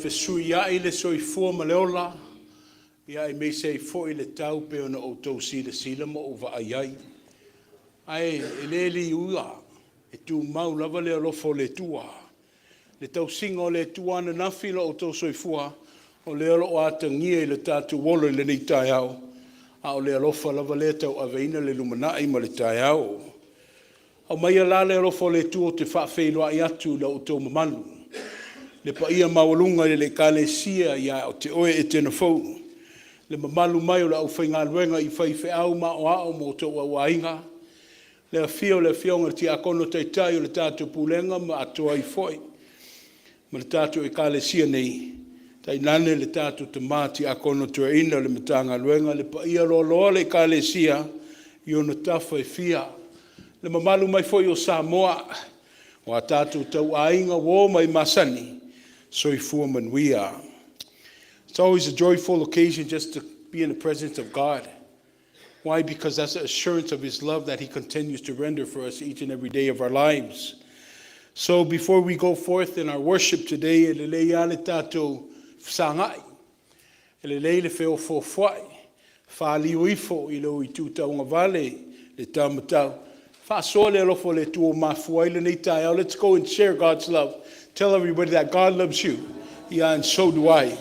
Fesuiai le soifua ma le ola, ia aemaise ai foi le tau pei ona outou silasila ma ou vaai ai. Ae e le liua, e tumau lava le alofa o le Atua. Le tausiga o le Atua ananafi i lo outou soifua, o lea o lo o atagia i lo tatou ola i lenei taeao, a o le alofa lava lea e tauaveina le lumanai ma le taeao. Aumaia la le alofa o le Atua ou te faafeiloai atu i lo outou mamalu, le paia maualuga i le Ekalesia ia te oe Etena Fou, le mamalu mai o le aufaigaluega i faifeau ma aoao ma outou aiga, le afio o le Afioga i le Tiakono Taitai o le tatou Pulega ma atoa ai foi ma le tatou Ekalesia nei, tainane le tatou tama Tiakono Toeaina o le Matagaluega, le paia loaloa o le Ekalesia i ona tafa e fia. Le mamalu mai foi o Samoa o a tatou tauaiga, uo ma e masani, soifua manuia. It's always a joyful occasion just to be in the presence of God. Why? Because that's the assurance of His love that He continues to render for us each and every day of our lives. So before we go forth in our worship today, e lelei lava le tatou fesagai, e lelei le feofoofoai, faliu ifo i lou itu tauagavale le ta matau, faasoa le alofa o le Atua ua mafua ai lenei taeao. Let's go and share God's love. Tell everybody that God loves you. Yeah, and so do I.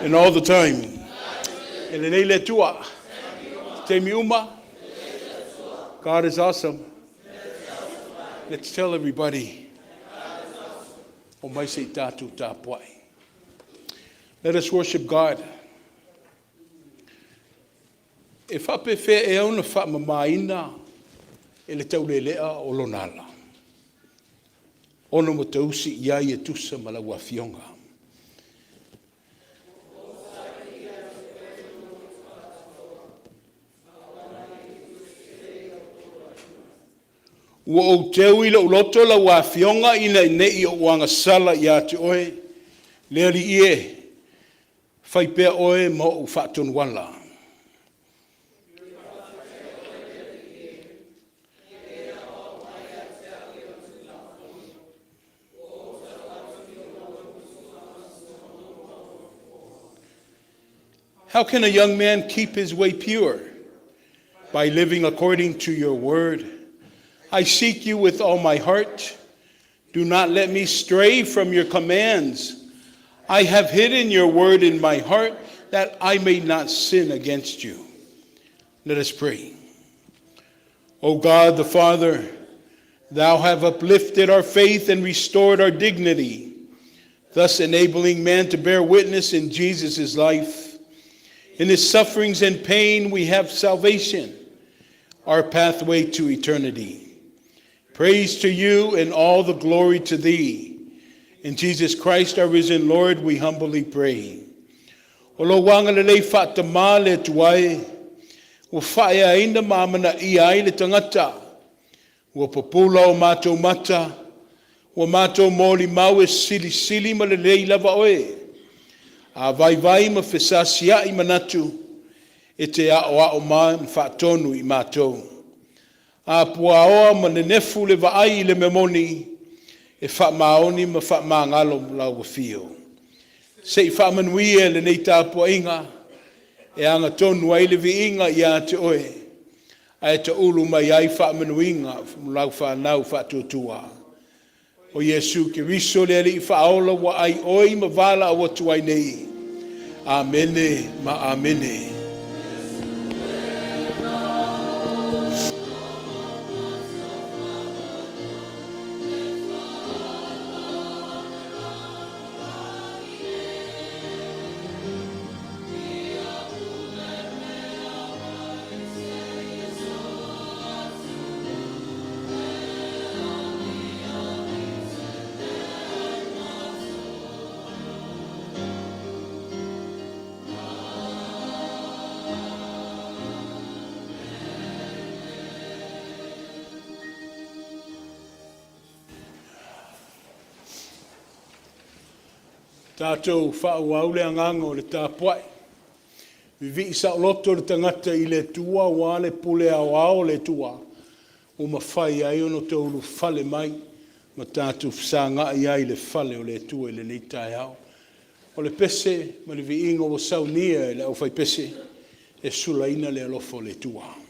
And all the time. E lelei le Atua. Taimi uma. God is awesome. Let's tell everybody. Omai se i tatou tapuai. Let us worship God. E faapefea ea ona faamamaina e le taulelea o lona ala? Ona ua tausi i ai e tusa ma lau afioga. Ua ou teu i lou loto lau afioga ina ne i ou agasala ia te oe, le Alii e, fai pea oe ma ou faatonuala. How can a young man keep his way pure? By living according to your word. I seek you with all my heart. Do not let me stray from your commands. I have hidden your word in my heart that I may not sin against you. Let us pray. O God the Father, thou have uplifted our faith and restored our dignity, thus enabling man to bear witness in Jesus' life. In his sufferings and pain, we have salvation. our pathway to eternity. Praise to you and all the glory to thee. In Jesus Christ, our risen Lord, we humbly pray. O lou agalelei faatamā le Atua e, ua faaeaina ma amanaia ai le tagata, ua pupula o matou mata, ua matou molimau e silisili ma lelei lava Oe. A vaivai ma fesasia'i manatu, e te aoao ma faatonu i matou. A puaoa ma nenefu le vaai i le mea moni, e faamaoni ma faamagalo lau afio. Se i faamanuia lenei tapuaiga e agatonu ai le viiga ia te Oe, ae taulu mai ai faamanuiga mo lau fanau faatuatua. O Iesu Keriso le Alii Faaola ua aioi ma valaau atu ai nei. Amene ma Amene. Tatou faaauau le agaga o le tapuai, vivii saoloto le tagata i le Atua aua le pule aoao a le Atua ua mafai ai ona outou ulufale mai ma tatou fesagai ai i le fale o le Atua i lenei taeao. O le pese ma le viiga ua saunia e le aufaipese e sulaina le alofa o le Atua.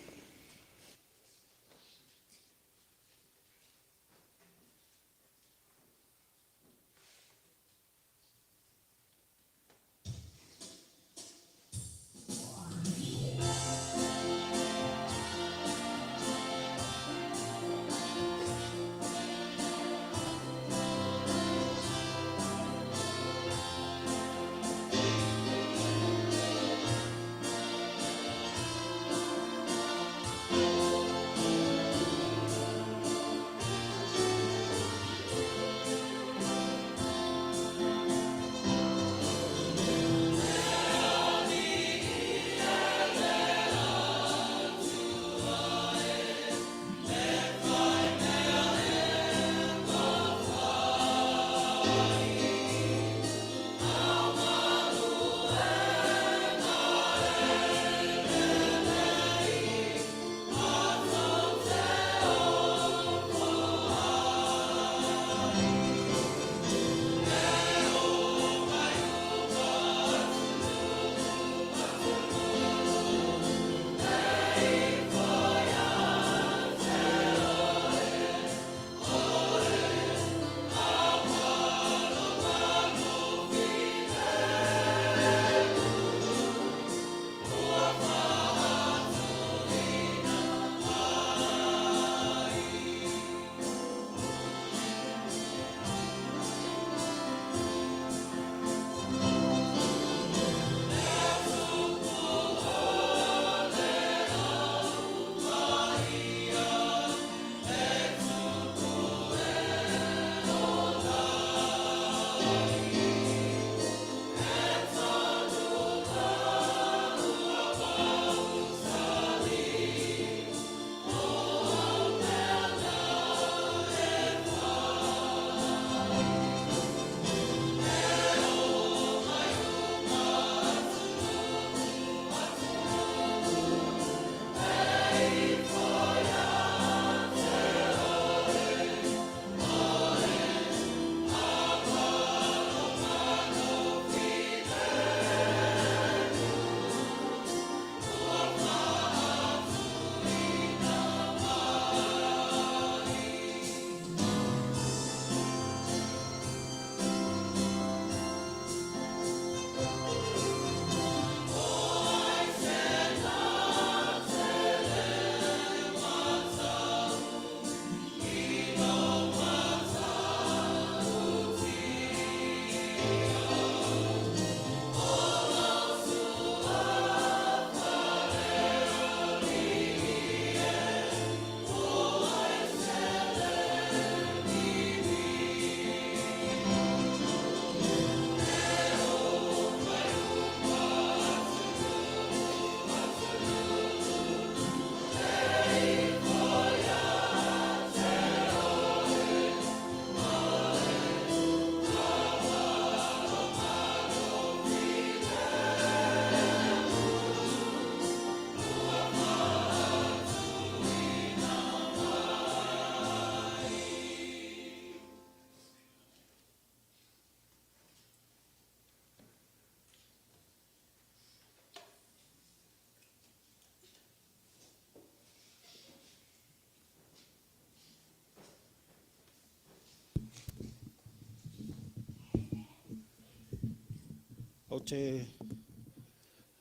Ou te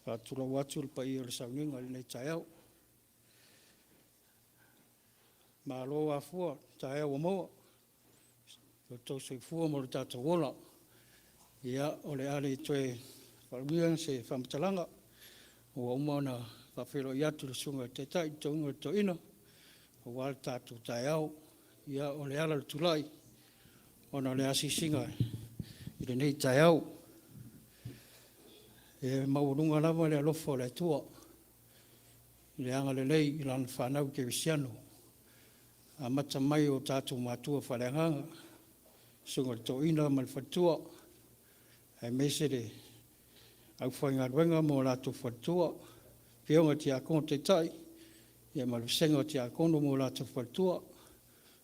faatulou atu i le paia o le sauniga i lenei taeao. Malo afua taeao ua maua i lo outou soifua ma lo tatou ola. Ia, o le a le toe faaumiumia se faamatalaga, ua uma ona faafeiloai atu le Susuga i le Taitai i le toega o le toeaina aua le tatou taeao. Ia, o le ala o le tulai, ona o le asiasiga i lenei taeao. E maualuga lava le alofa o le Atua i le agalelei i lana fanau kerisiano, amata mai i o tatou matua faaleagaga, Susuga i le Toeaina ma le Faletua, aemaise le aufaigaluega ma o latou faletua, afioga i Tiakono Taitai ma le vasega o Tiakono ma o latou faletua,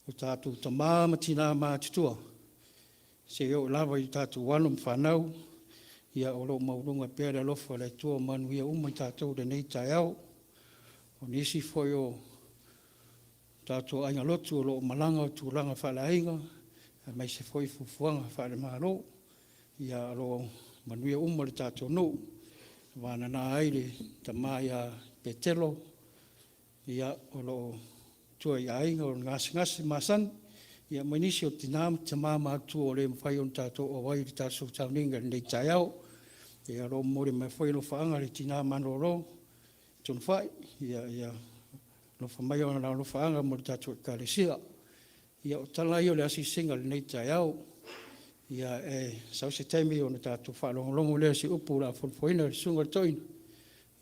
o tatou tama ma tina matutua, seia oo lava i tatou alo ma fanau, ia o lo o maualuga pea le alofa o le Atua ma manuia uma i tatou i lenei taeao. O nisi foi o tatou aiga lotu o lo o malaga i tulaga faaleaiga aemaise foi fuafuaga faale-Malo, ia o lo o manuia uma le tatou nuu, vagana ai le tama ia Petelo o lo o tua i aiga, o le gasegase masani, ia ma nisi o tina ma tama matutua ua le mafai ona tatou auai i le tatou sauniga i lenei taeao. Ia o lo o momoli mai foi alofaaga i le tina malolo Tonufai, ia alofa mai i alofaaga mo le tatou Ekalesia. Ia o tala ia o le asiasiga i lenei taeao. Ae sau se taimi ona tatou faalogologo lea i se upu o le a folafoina e le Susuga i le Toeaina,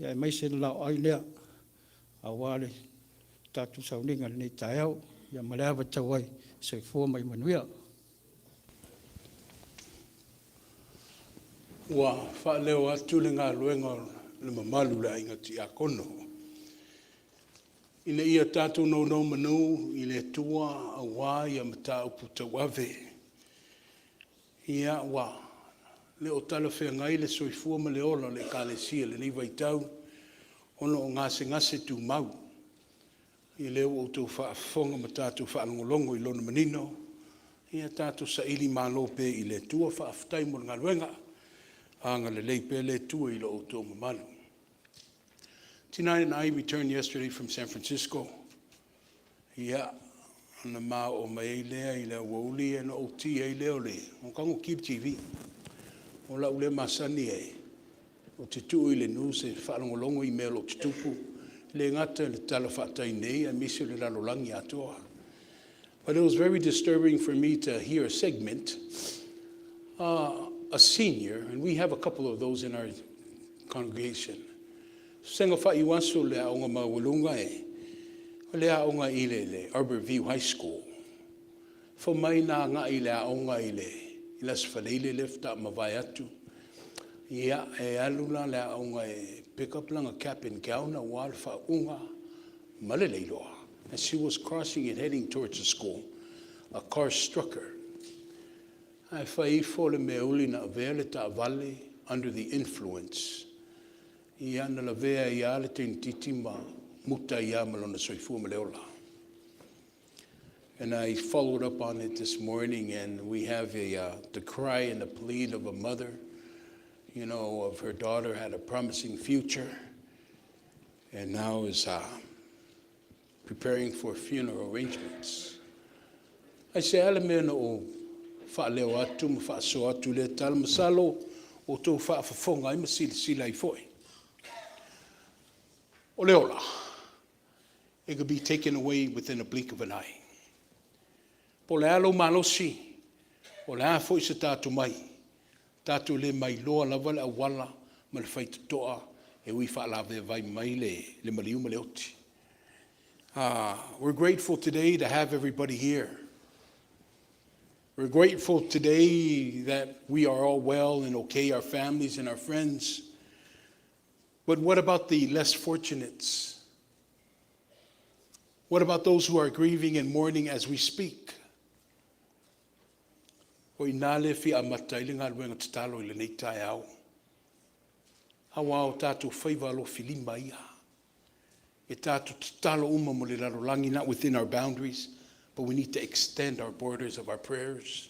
aemaise le laoai lea aua le tatou sauniga i lenei taeao. Ia ma le ava e tatau ai, soifua ma ia manuia. Ua faaleo atu le galuega a le mamalu o le aiga Tiakono ina ia tatou nonomanu i le Atua aua mataupu tauave. Ia, ua le o talafeagai le soifua ma le ola o le Ekalesia i lenei vaitau ona o gasegase tumau. Ia lea ua outou faafofoga ma tatou faalogologo i lona manino, ia tatou sailimalo pea i le Atua. Faafetai mo le galuega, agalelei pea le Atua i lo outou mamalu. Tina and I returned yesterday from San Francisco. Ia, ona ma oo mai ai lea i le aoauli ona ou ki ai lea o le… ou tago ki le TV. O la'u lea masani ou te tuu i le news e faalogologo i mea o lo o tutupu, e le gata i le talafatai nei aemaise o le lalolagi atoa. But it was very disturbing for me to hear a segment, a senior, and we have a couple of those in our congregation. Sega faaiuaso le aoga maualuga e o le aoga i le Arbor View High School. Fai mai na agai i le aoga i le Aso Faraile lea faatoa mavae atu. Ia, e alu la i le aoga e pick up lana cap and gown aua le faauuga ma le leiloa. As she was crossing and heading towards the school, a car struck her. Ae fai ifo le meauli na avea le taavale under the influence. Ia na lavea ai lava le teineitiiti ma muta ai lava ma lona soifua ma le ola. And I followed up on it this morning, and we have the cry and the plea of a mother of her daughter had a promising future, and now is preparing for funeral arrangements. Aisea le mea na ou faaleo atu ma faasoa atu i lea tala? Masalo ua outou faafofoga ai ma silasila ai foi. O le ola, it could be taken away within a blink of an eye. Po o le a lou malosi, po o le a foi se ta atamai, tatou le ma iloa lava le auala ma le faitotoa e ui faalavevai mai le maliu ma le oti. We're grateful today to have everybody here. We're grateful today that we are all well and okay, our families and our friends. But what about the less fortunates? What about those who are grieving and mourning as we speak? O i ina le fia amata ai le galuega tatalo i lenei taeao. Aua o tatou faiva alofilima ia. E tatou tatalo uma mo le lalolagi, not within our boundaries, but we need to extend our borders of our prayers.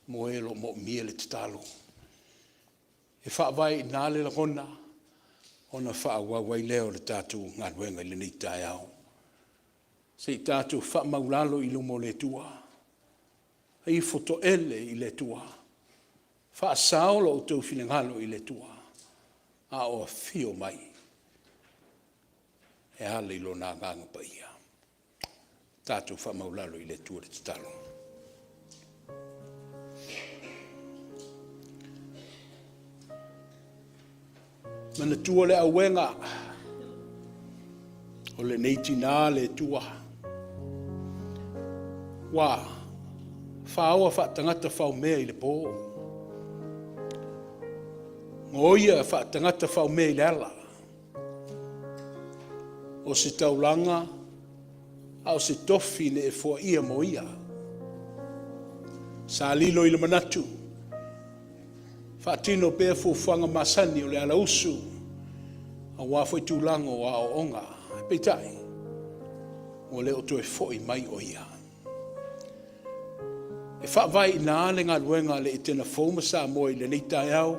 Mo e o lo o moomia le tatalo. E faavae i ina le lagona ona faaauau ai lea o le tatou galuega i lenei taeao. Se i tatou faamaulalo i luma o le Atua, ifo toele i le Atua, faasao lo outou finagalo i le Atua a o afio mai e ala i Lona Agaga Paia. Tatou faamaulalo i le Atua i le tatalo. Manatua le auega o lenei tina le Atua, ua faoa faatagata faomea i le po, gaoia faatagata faomea i le ala. O se taulaga a o se tofi na e foaia mo ia. Sa lilo i le manatu, faatino pea fuafuaga masani o le alausu aua foi tulaga o aoaoga. Peitai, ua le o toe foi mai o ia. E faavae i ina le galuega a le Etena Fou ma Samoa i lenei taeao,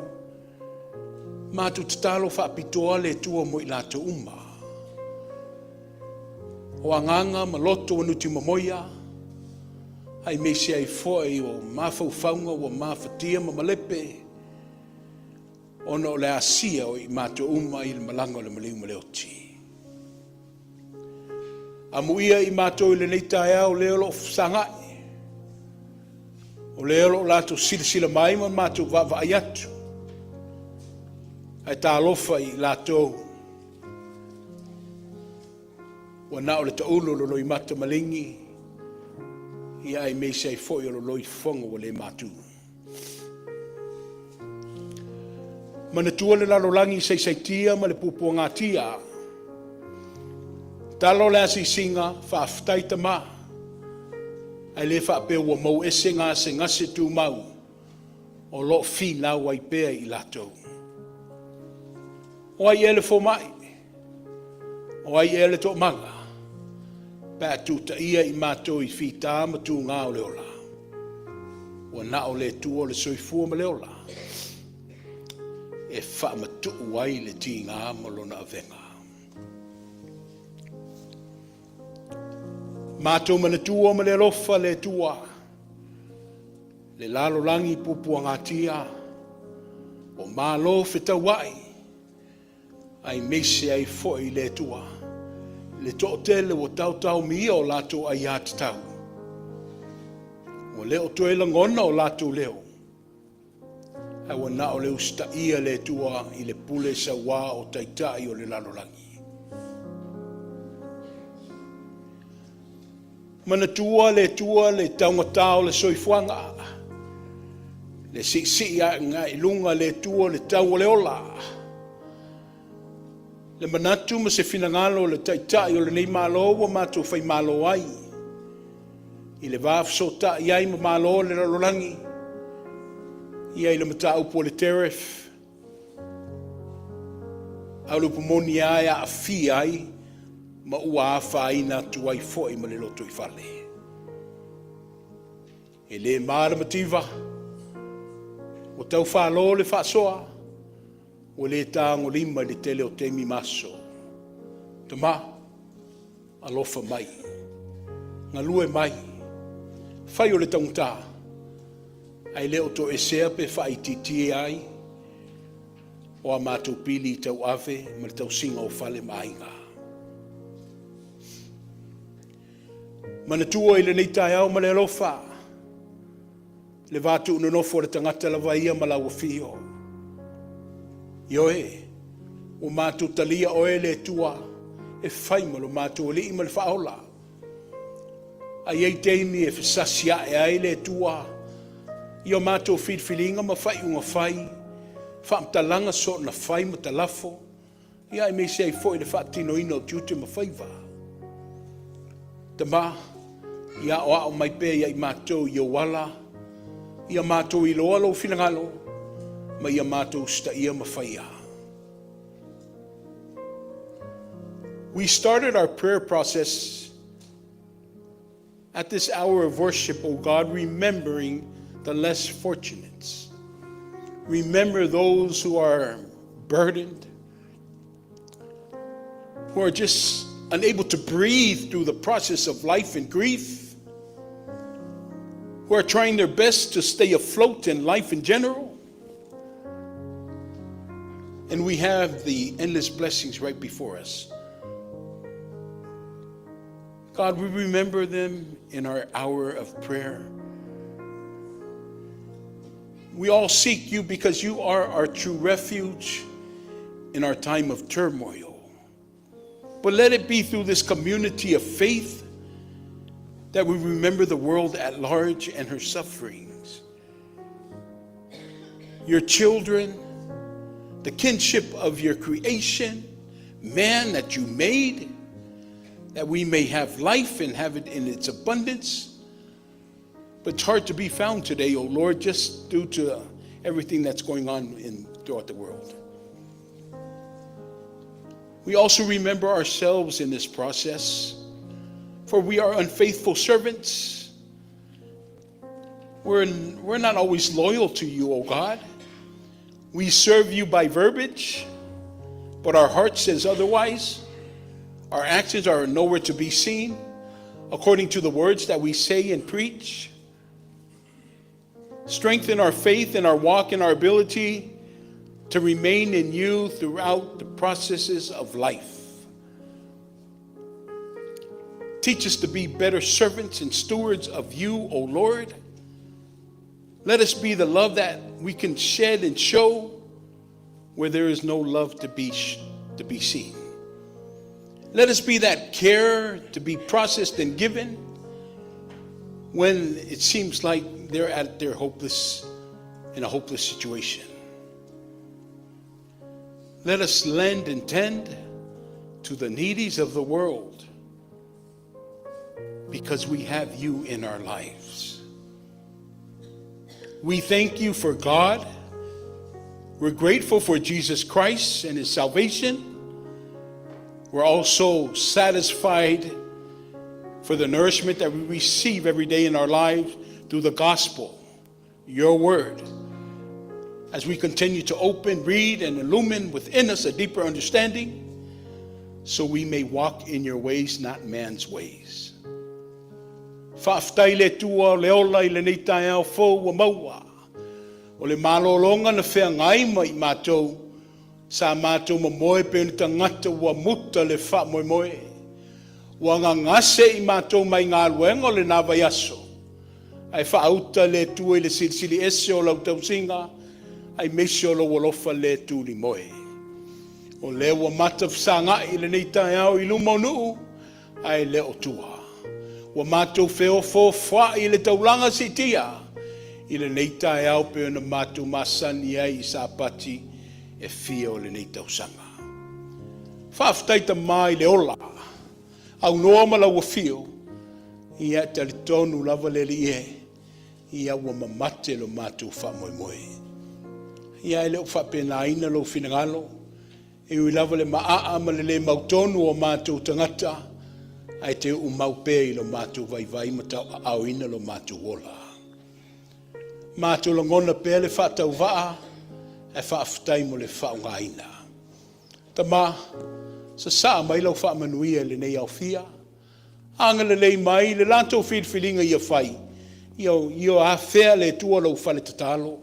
matou tatalo faapitoa le Atua mo i latou uma. O agaga ma loto ua nutimomoia, aemaise ai foi o mafaufauga ua mafatia ma malepe ona o le asia o i matou uma i le malaga o le maliu ma le oti. Amuia i matou i lenei taeao lea o lo o fesagai, o lea o lo o latou silasila mai ma matou vaavaai atu, ae talofa i latou ua na o le taulu o le loimata maligi, ia aemaise ai foi o le loifofoga ua le matu. Manatua le lalolagi saisaitia ma le puapuagatia. Talo le asiasiga, faafetai tama, ae le faapea ua mou ese gasegase tumau o lo o finau ai pea i latou. O ai ea le fomai? O ai ea le toomaga pe a tutaia i matou i fita ma tuga o le ola? Ua na o le Atua le soifua ma le ola e faamatuu ai le tiga ma lona avega. Matou manatua ma le alofa le Atua, le lalolagi puapuagatia o malo fetauai, aemaise ai foi le Atua, le toatele ua taotaomia o latou aiatatau, ua le o toe lagona o latou leo, ae ua na o le usitaia le Atua i le pule saua o taitai o le lalolagi. Manatua le Atua le taugata o le soifuaga, le siisii ae i luga le Atua o le tau o le ola, le manatu ma se finagalo o le Taitai o lenei Malo ua matou faimalo ai, i le va fesootai ai ma Malo o le lalolagi, ia i le mataupu o le tariff, a o le upu moni lava e aafia ai ma ua afaina atu ai foi ma le lotoifale. E le ma le mativa, ua tau falo le faasoa, ua le tagolima i le tele o taimi ma aso. Tama, alofa mai, galue mai, fai o le taugata, ae le o toesea pe faaitiitia ai o a matou pili tauave ma le tausiga o fale ma aiga. Manatua i lenei taeao ma le alofa le va tuunonofo o le tagata lava ia ma lau afio. Ioe, ua matou talia oe le Atua e fai ma lo matou Alii ma le Faaola. A i ai taimi e fesasi ae ai le Atua i o matou filifiliga ma faaiuga fai, faamatalaga soona fai ma talafo, ia aemaise ai foi le faatinoina o tiute ma faiva. Tama, ia aoao mai pea ia i matou i ou ala, ia matou iloa lou finagalo, ma ia matou usitaia ma faia. We started our prayer process at this hour of worship, O God, remembering the less fortunate. remember those who are burdened, who are just unable to breathe through the process of life and grief, who are trying their best to stay afloat in life in general. And we have the endless blessings right before us. God, we remember them in our hour of prayer. We all seek you because you are our true refuge in our time of turmoil. But let it be through this community of faith that we remember the world at large and her sufferings. Your children, the kinship of your creation, man that you made, that we may have life and have it in its abundance. But it's hard to be found today, O Lord, just due to everything that's going on throughout the world. We also remember ourselves in this process, for we are unfaithful servants. We're not always loyal to you, O God. We serve you by verbiage, but our heart says otherwise. Our actions are nowhere to be seen, according to the words that we say and preach. Strengthen our faith and our walk and our ability to remain in you throughout the processes of life. Teach us to be better servants and stewards of you, O Lord. Let us be the love that we can shed and show where there is no love to be seen. Let us be that care to be processed and given when it seems like they're at their hopeless, in a hopeless situation. Let us lend and tend to the needies of the world because we have you in our lives. We thank you for God. We're grateful for Jesus Christ and his salvation. We're also satisfied for the nourishment that we receive every day in our lives through the gospel, your word. As we continue to open, read, and illumine within us a deeper understanding, so we may walk in your ways, not man's ways. Faafetai le Atua o le ola i lenei taeao fou ua maua. O le malologa na feagai ma i matou, sa matou momoe pei o ni tagata ua muta le faamoemoe. Ua gagase i matou mai galuega o lena vaiaso. Ae faauta le Atua i le silisili ese o lau tausiga, aemaise o lou alofa le tulimoe. O lea ua mata fesagai i lenei taeao i luma o nuu, ae le o tua. Ua matou feofoofoai i le taulaga siitia i lenei taeao pei ona matou masani ai i Sapati e fia o lenei tausaga. Faafetai Tama i le ola, aunoa ma lau afio, ia e talitonu lava le Alii e, ia ua mamate lo matou faamoemoe. Ia e le o faapenaina lou finagalo, e ui lava le maaa ma le le mautonu o matou tagata, ae te uumau pea i lo matou vaivai ma tauaaoina lo matou ola. Matou lagona pea le faatauvaa, ae faafetai mo le faaaogaina. Tama, sasaa mai lau faamanuia i lenei aofia, agalelei mai le latou filifiliga ia fai, ia afea le Atua lou fale tatalo.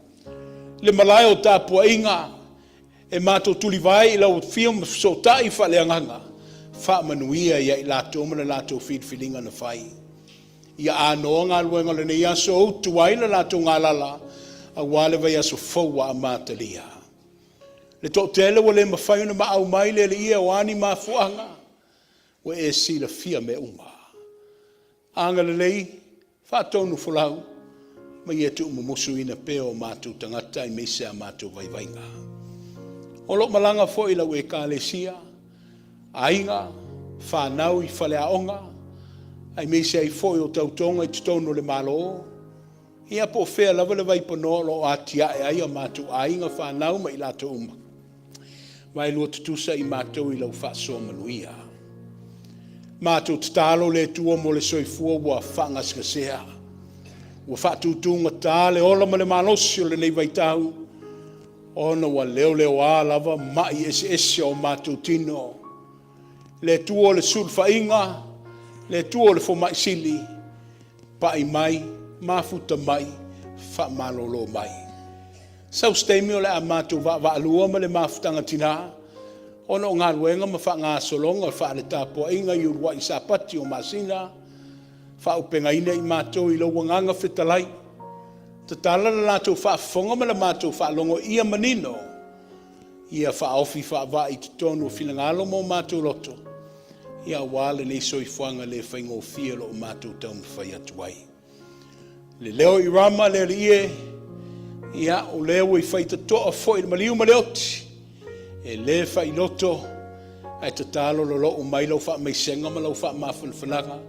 Le malae o tapuaiga, e matou tulivae i lau afio ma fesootai faaleagaga, faamanuia ia i latou ma le latou filifiliga na fai. Ia anoa galuega o lenei aso, utu ai le latou galala, aua le vaiaso fou ua amatalia. Le toatele ua le mafai ona maau mai le Alii e o a ni mafuaaga, ua e silafia mea uma. Agalelei, faatonu folau, ma ia tuumumusuina pea o matou tagata aemaise a matou vaivaiga. O lo o malaga foi lau ekalesia, aiga, whanau i faleaoga, aemaise ai foi o tautoga i totonu o le Malo, ia po o fea lava le vaipanoa o lo o atiae ai o matou aiga whanau ma i latou uma. Vaelua tutusa i matou i lau faasoa manuia. Matou tatalo le Atua mo le soifua ua faagasegasea. Ua faatutugata le ola ma le malosi o lenei vaitau. ona ua leoleoā lava ma'i eseese o matou tino. Le Atua o le sulufaiga, le Atua o le fomai sili, pa'i mai, mafuta mai, faamalolo mai. Sau se taimi o le a matou vaavaalua ma le mafutaga tina, ona o galuega ma faagasologa faale-tapuaiga i uluai Sapati o masina, faaauupegaina i matou i lou Agaga Fetalai, tatala le latou faafofoga ma le matou faalogo ia manino ia faaofi faavaa i totonu o finagalo ma o matou loto, aua lenei soifuaga le faigofie o lo o matou taumafai atu ai. Le leo i Rama le Alii e, ia, o lea ua i faitotoa foi le maliu ma le oti, e le faailoto ae tatalo lolou mai lau faamaisega ma lau faamafanafanaga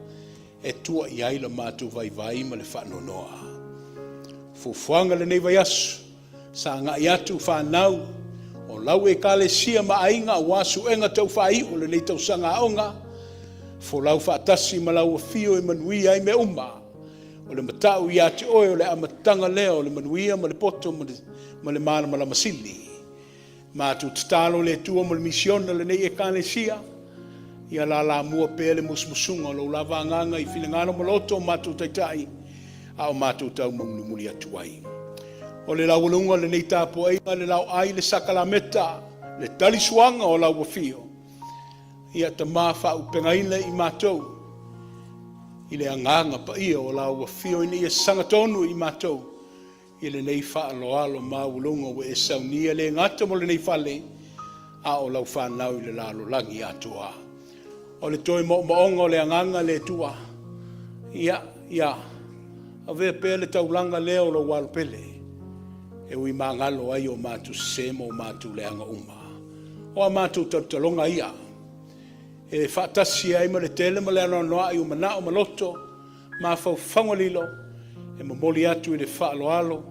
e tua i ai lo matou vaivai ma le faanoanoa. O fuafuaga i lenei vaiaso, sa agai atu fanau o lau Ekalesia ma aiga aua suega tau faaiu o lenei tausaga aoga, folau faatasi ma lau afio e manuia ai mea uma. O le matau ia te oe o le amataga lea o le manuia ma le poto ma le malamalama sili. Matou tatalo le Atua mo le misiona a lenei Ekalesia, ia lalamua pea le musumusuga o lou lava Agaga i finagalo ma loto o matou taitai a o matou taumolimoli atu ai. O le laualuga o lenei tapuaiga, le laoai i le sakalameta, le talisuaga o lau afio, ia Tama faaauupegaina i matou i le Agaga Paia o lau afio ina ia sagatonu i matou i lenei faaaloalo maualuga ua e saunia, e le gata mo lenei fale, a o lau fanau i le lalolagi atoa. O le toe moomaoga o le agaga le Atua, ia avea pea le taulaga lea o lou Alo pele e ui magalo ai o matou sese ma o matou leaga uma. O a matou talotaloga ia, e faatasi ai ma le tele ma le anoanoai o manao ma loto, mafaufauga lilo, e momoli atu i le faaaloalo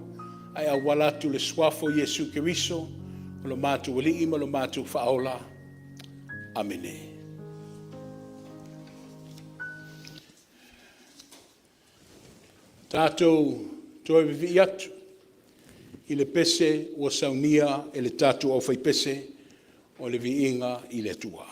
ae auala atu i le Suafa o Iesu Keriso o lo matou Alii ma lo matou Faaola. Amene. Tatou toe vivii atu i le pese ua saunia e le tatou aufaipese o le Viiga i le Atua.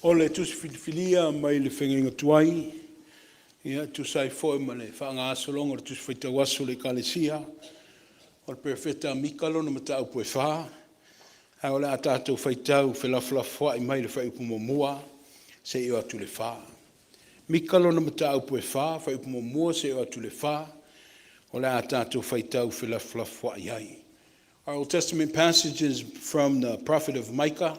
O le Tusi Filifilia mai le Feagaiga Tuai, e tusa ai foi ma le faagasologa o le Tusi Faitau Aso a le Ekalesia, o le Perofeta Mika lona mataupu e 4, ae o le a tatou faitau felafolafoai mai le fuaiupu 1 seia oo atu i le 4. Mika lona mataupu e 4, fuaiupu 1 seia oo atu i le 4, o le a tatou faitau felafolafoai ai. Our Old Testament passage is from the prophet of Micah,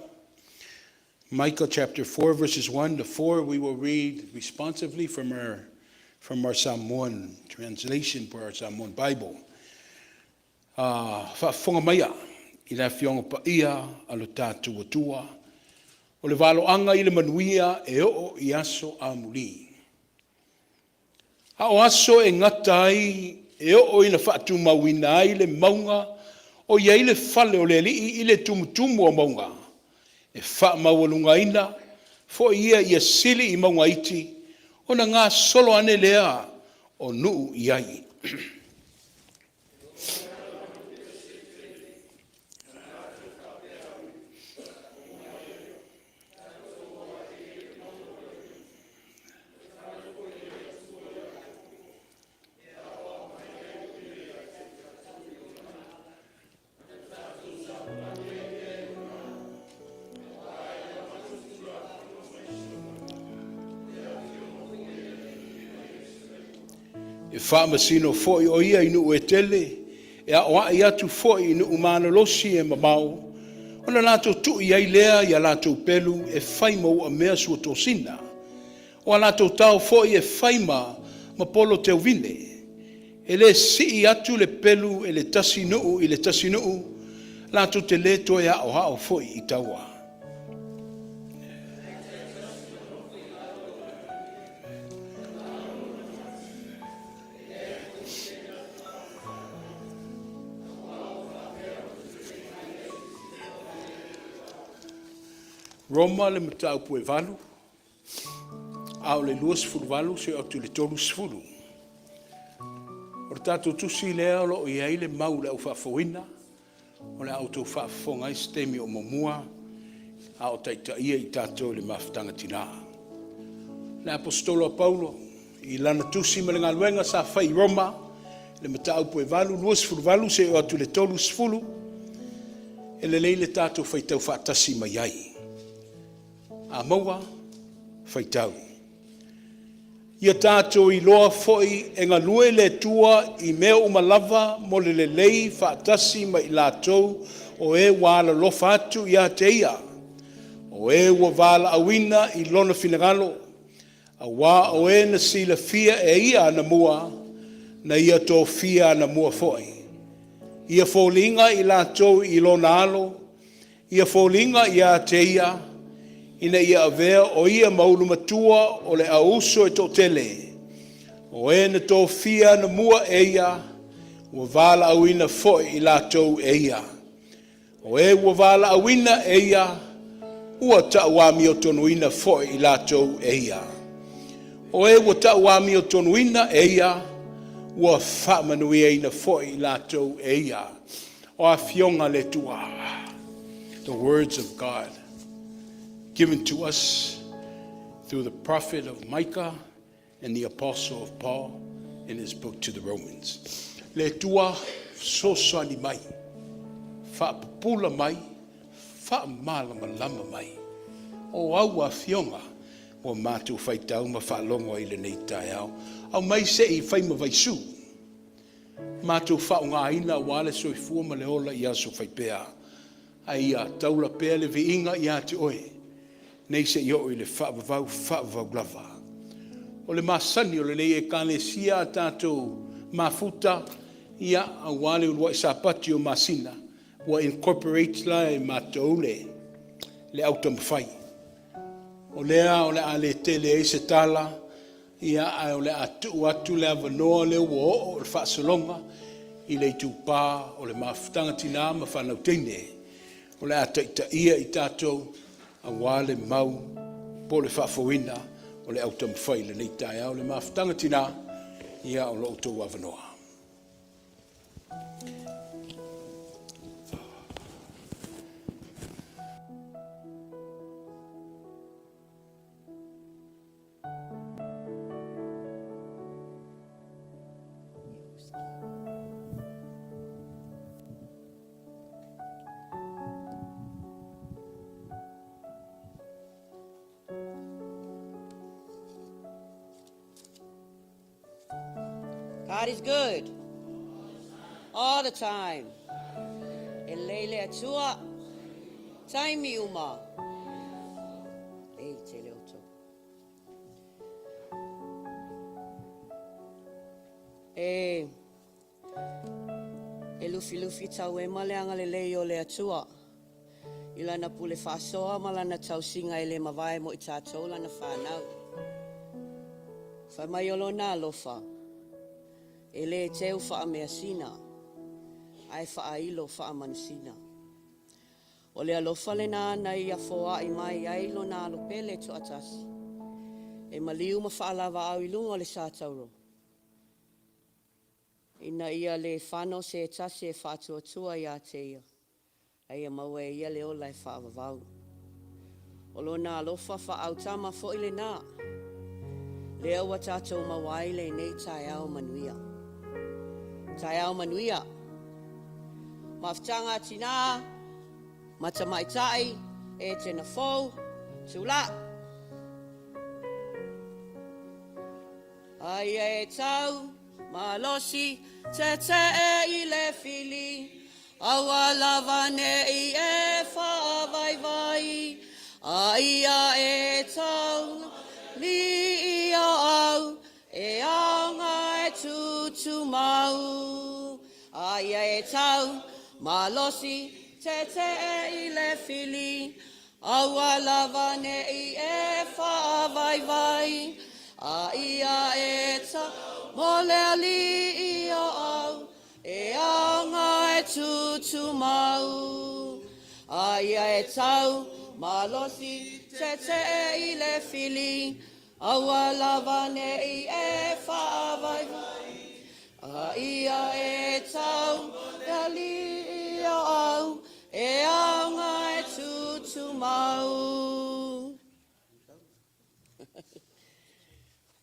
Micah chapter 4, verses 1 to 4. We will read responsively from our Samoan translation, for our Samoan Bible. Faafofoga maia i le Afioga Paia a lo tatou Atua, o le valoaga i le manuia e oo i aso amuli. A o aso e gata ai e oo ina faatumauina ai le mauga o i ai le fale o le Alii i le tumutumu o mauga, e faamaualugaina foi ia ia sili i mauga iti, ona gasolo ane lea o nuu i ai. E faamasino foi o ia i nuu e tele, e aoai atu foi i nuu malolosi e mamao, ona latou tui ai lea i a latou pelu e fai ma uamea suatosina, o a latou tao foi e fai ma polo teuvine. E le sii atu le pelu e le tasi nuu i le tasi nuu, latou te le toe aoao foi i taua. Roma le mataupu e 8, a o le 28 seia oo atu i le 30. O le tatou tusi lea o lo o i ai le mau i le Au Faafouina, o le a outou faafofoga ai se taimi o muamua a o taitaia i tatou i le mafutaga tina. Le Aposetolo a Paulo i lana tusi ma le galuega sa fai i Roma, le mataupu e 8, 28 seia oo atu i le 30, e lelei le tatou faitau faatasi mai ai. A maua, faitau. Ia tatou iloa foi e galue le Atua i mea uma lava mo le lelei faatasi ma i latou o e ua alolofa atu ia te Ia, o e ua valaauina i Lona finagalo, aua o e na silafia e Ia anamua, na Ia tofia anamua foi, ia foliga i latou i lona Alo, ia foliga ia te Ia, ina ia avea o Ia ma ulumatua o le au uso e toatele. O e na tofia anamua e Ia, ua valaauina foi i latou e Ia. O e ua valaauina e Ia, ua tauamiotonuina foi i latou e Ia. O e ua tauamiotonuina e Ia, ua faamanuiaina foi i latou e Ia. O Afioga a le Atua, the words of God given to us through the prophet of Micah and the apostle of Paul in his book to the Romans. Le Atua fesoasoani mai, faapupula mai, faamalamalama mai. O au afioga ua matou faitau ma faalogo ai i lenei taeao. Aumai se i fai ma vaisu, matou faaaogaina aua le soifua ma le ola i aso fai pea. A ia taula pea le viiga ia te Oe, nei se i oo i le faavavau, faavavau lava. O le masani o lenei Ekalesia a tatou mafuta, ia, aua le uluai Sapati o masina, ua incorporate la e matou le autaumafai. O lea o le a le tele ai se tala, ia, ae o le a tuu atu le avanoa lea ua oo le faasologa i le itupa o le mafutaga tina ma fanau teine o le a taitaia i tatou aua le mau po o le faafouina o le autaumafai i lenei taeao. Le mafutaga tina, ia o lo outou avanoa. God is good all the time. E lelei le Atua taimi uma. Lelei tele outou. E e lufilufi tauema le agalelei o le Atua i Lana pule faasoa ma Lana tausiga e le mavae mo i tatou Lana fanau. Fai mai o Lona alofa, e le teu faameasina, ae faailo faamanusina. O le alofa lena na Ia foai mai ai Lona Alo pele toatasi, e maliu ma faalavaau i luga o le sa tauro, ina ia le fano se tasi e faatuatua ia te Ia, a ia maua e ia le ola e faavavau. O lona alofa faaautama foi lena, lea ua tatou maua ai lenei taeao manuia. Taeao manuia. Mafutaga a tinā ma tamaitai e tena fou, tulai. Aia e tau malosi tetee i le fili, aua lava nei e faavaivai. Aia e tau li ia au, e aga e tutumau. Aia e tau malosi tetee i le fili, Aua lava nei e faavaivai, a ia e tau mo le alii o au, e aga e tutumau. A ia e tau malosi tetee i le fili, aua lava nei e faavaivai, A ia e tau mo le alii o au, e aga e tutumau.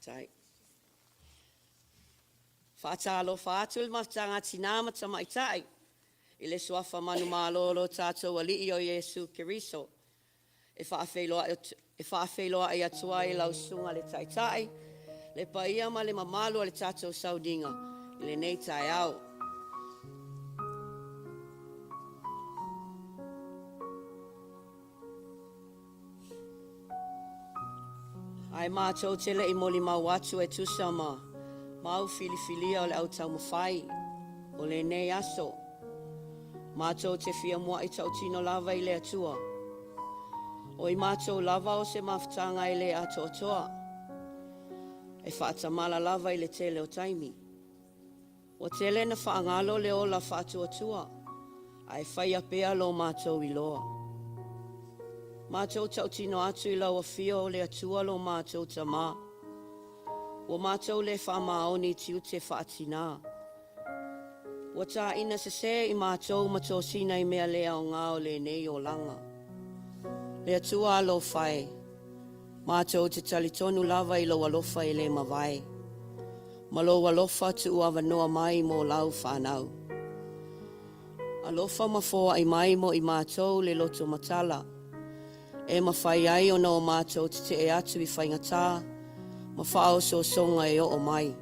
Tai. Faatalofa atu le mafutaga a tinā ma tamaitai i le suafa manumalo o lo tatou Alii o Iesu Keriso. E faafeiloai atu ai i lau Susuga le Taitai, le paia ma le mamalu o le tatou sauniga i lenei taeao. Ae matou te le i molimau atu e tusa ma mau filifilia o le au taumafai o lenei aso. Matou te fia mua'i tautino lava i le Atua. O i matou lava o se mafutaga e le atoatoa, e faatamala lava i le tele o taimi. Ua tele na faagalo le ola faatuatua, ae faia pea lo matou iloa. Matou tautino atu i lau afio o le Atua lo matou Tama. Ua matou le faamaoni i tiute faatinā. Ua tāina sesē i matou ma tosina i mea le aoga o lenei olaga. Le Atua alofa e, matou te talitonu lava i lou alofa e le mavae, ma lou alofa tuu avanoa mai mo lau fanau. Alofa ma foai mai mo i matou le loto matala, e mafai ai ona o matou tetee atu i faigata ma faaosoosoga e oo mai.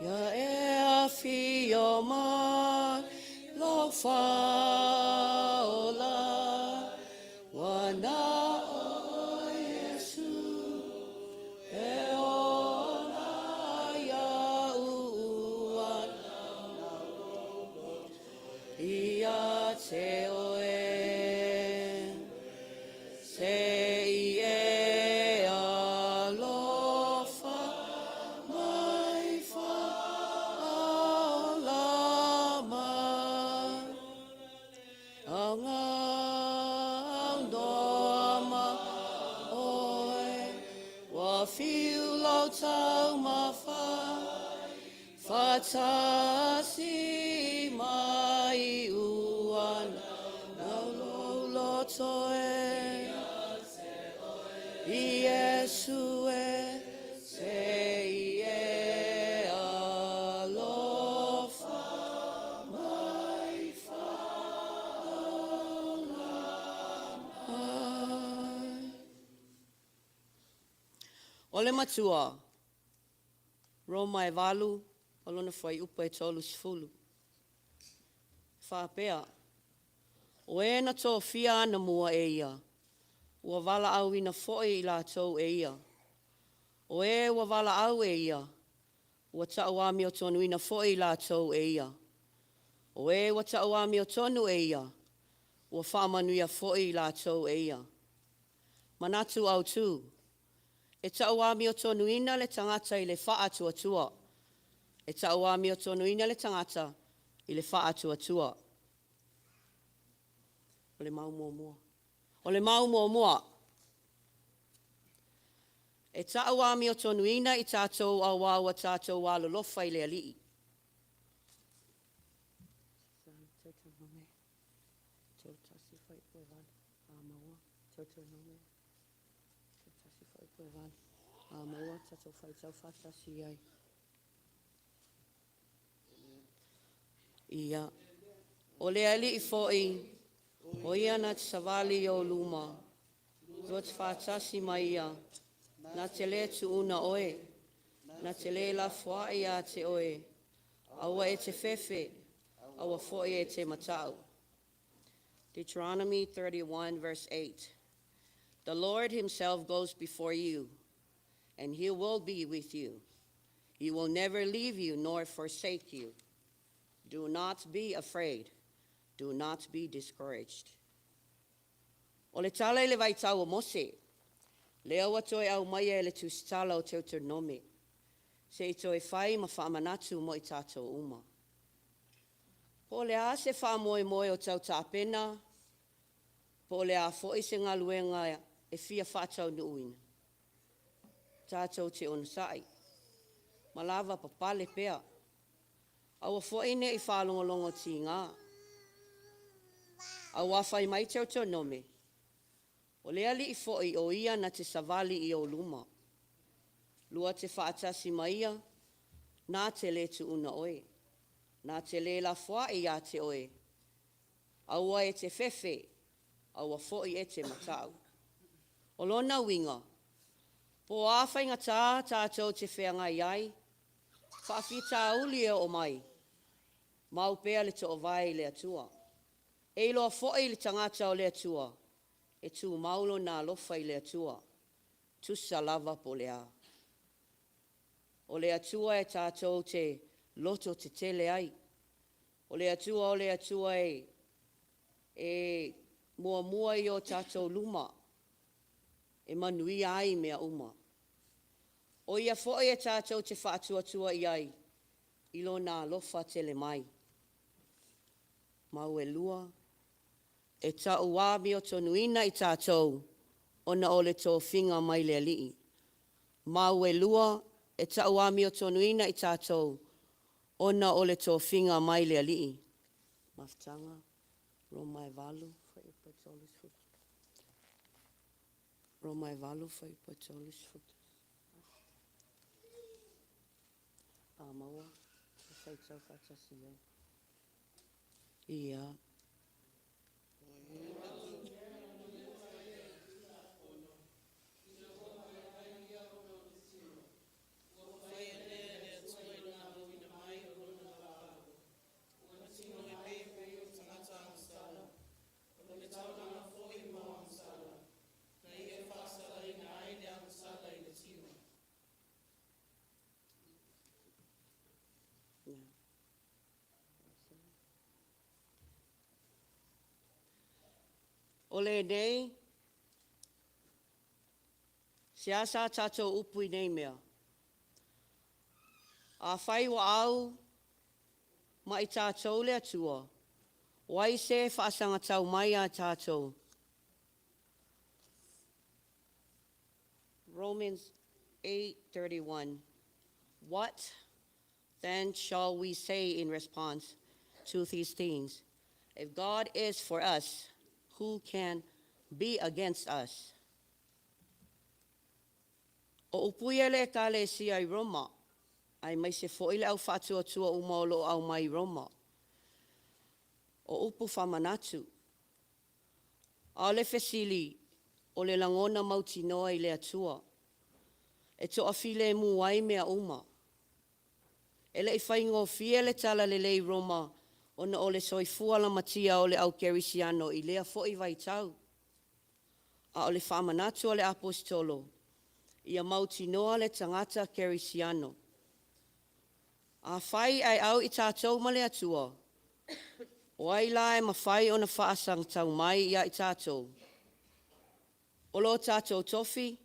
Ia e afio mai lou faaola, ua na o Iesu e ola iaʻu ua Ia te oe, se i e alofa mai whaola mai. Augau noa ma oe, ua whiu lau taumafa. Faatasi mai ua nau lou loto e Iesu e se i e alofa mai faola mai. O le Matua, Roma e valu, o lona fuaiupu e 30. E faapea, O e na tofia anamua e ia, ua valaauina foi i latou e ia. O e ua valaau e ia, ua tauamiotonuina foi i latou e ia. O e ua tauamiotonu e ia, ua faamanuia foi i latou e ia. Manatu Autu, E tauamiotonuina le tagata i le faatuatua. E tauamiotonuina le tagata i le faatuatua. O le mau muamua. O le mau muamua, e tauamiotonuina i tatou auā ua tatou alolofa i le Alii. Ia, o le Alii foi, o ia na te savali i ou luma, lua te faatasi ma ia, na te lē tuuna oe, na te lē lafoai iā te oe, aua e te fefe, aua foi e te mataʻu. Deuteronomy 31 verse 8 The Lord himself goes before you, and he will be with you. He will never leave you nor forsake you. Do not be afraid. Do not be discouraged. O le tala i le vaitau o Mose, lea ua toe aumaia e le Tusitala o Teuteronome, se i toe fai ma faamanatu mo i tatou uma. Po o le a se faamoemoe o tau tapena, po o le a foi se galuega e fia faataunuuina, tatou te onosai ma lavapapale pea. Aua foi ne i faalogologo tiga, auā fai mai Teutonome, O le Alii foi o ia na te savali i ou luma. Lua te faatasi ma ia, na te lē tuuna oe, na te lē lafoai iā te oe. Aua e te fefe, aua foi e te mataʻu. O lona uiga, po o a faigata tatou te feagai ai, faafitauli e oo mai, mau pea le toovae i le Atua. E iloa foi le tagata o le Atua, e tumau lona alofa i le Atua, tusa lava po o le a. O le Atua e tatou te loto tetele ai. O le Atua o le Atua e e muamua i o tatou luma e manuia ai mea uma. O ia foi e tatou te faatuatua i ai i Lona alofa tele mai. Mau e lua, e tauamiotonuina i tatou ona o le tofiga mai le Alii. Mau e lua, e tauamiotonuina i tatou ona o le tofiga mai le Alii. Mafutaga, Roma e 8, fuaiupu e 31. Roma e 8, fuaiupu e 31. A maua, e faitau faatasi ai. Ia. O lenei, seāseā tatou upu i nei mea? Afai ua au ma i tatou le Atua, o ai se e faasagatau mai iā tatou? Romans 8:31 What? then shall we say in response to these things? If God is for us, who can be against us? O upu ia le Ekalesia i Roma, aemaise foi le au faatuatua uma o lo o aumai i Roma. O upu faamanatu. A o le fesili, o le lagona mautinoa i le Atua, e toafilemu ai mea uma. E le i faigofie le talalelei i Roma ona o le soifua lamatia o le au kerisiano i lea foi vaitau. A o le faamanatu a le Aposetolo, ia mautinoa le tagata kerisiano. Afai ae au i tatou ma le Atua, o ai la e mafai ona faasagatau mai ia i tatou? O lo tatou tofi,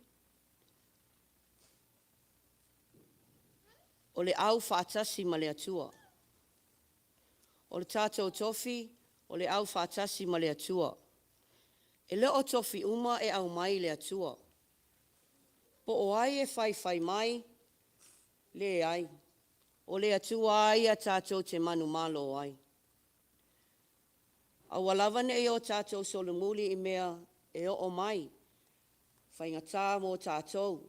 o le au faatasi ma le Atua. O le tatou tofi, o le au faatasi ma le Atua. E le o tofi uma e aumai i le Atua. Po o ai e faifai mai? Leai, o le Atua lava ia tatou te manumalo ai. Aua lava ne i o tatou solomuli i mea e oo mai, faigata mo tatou.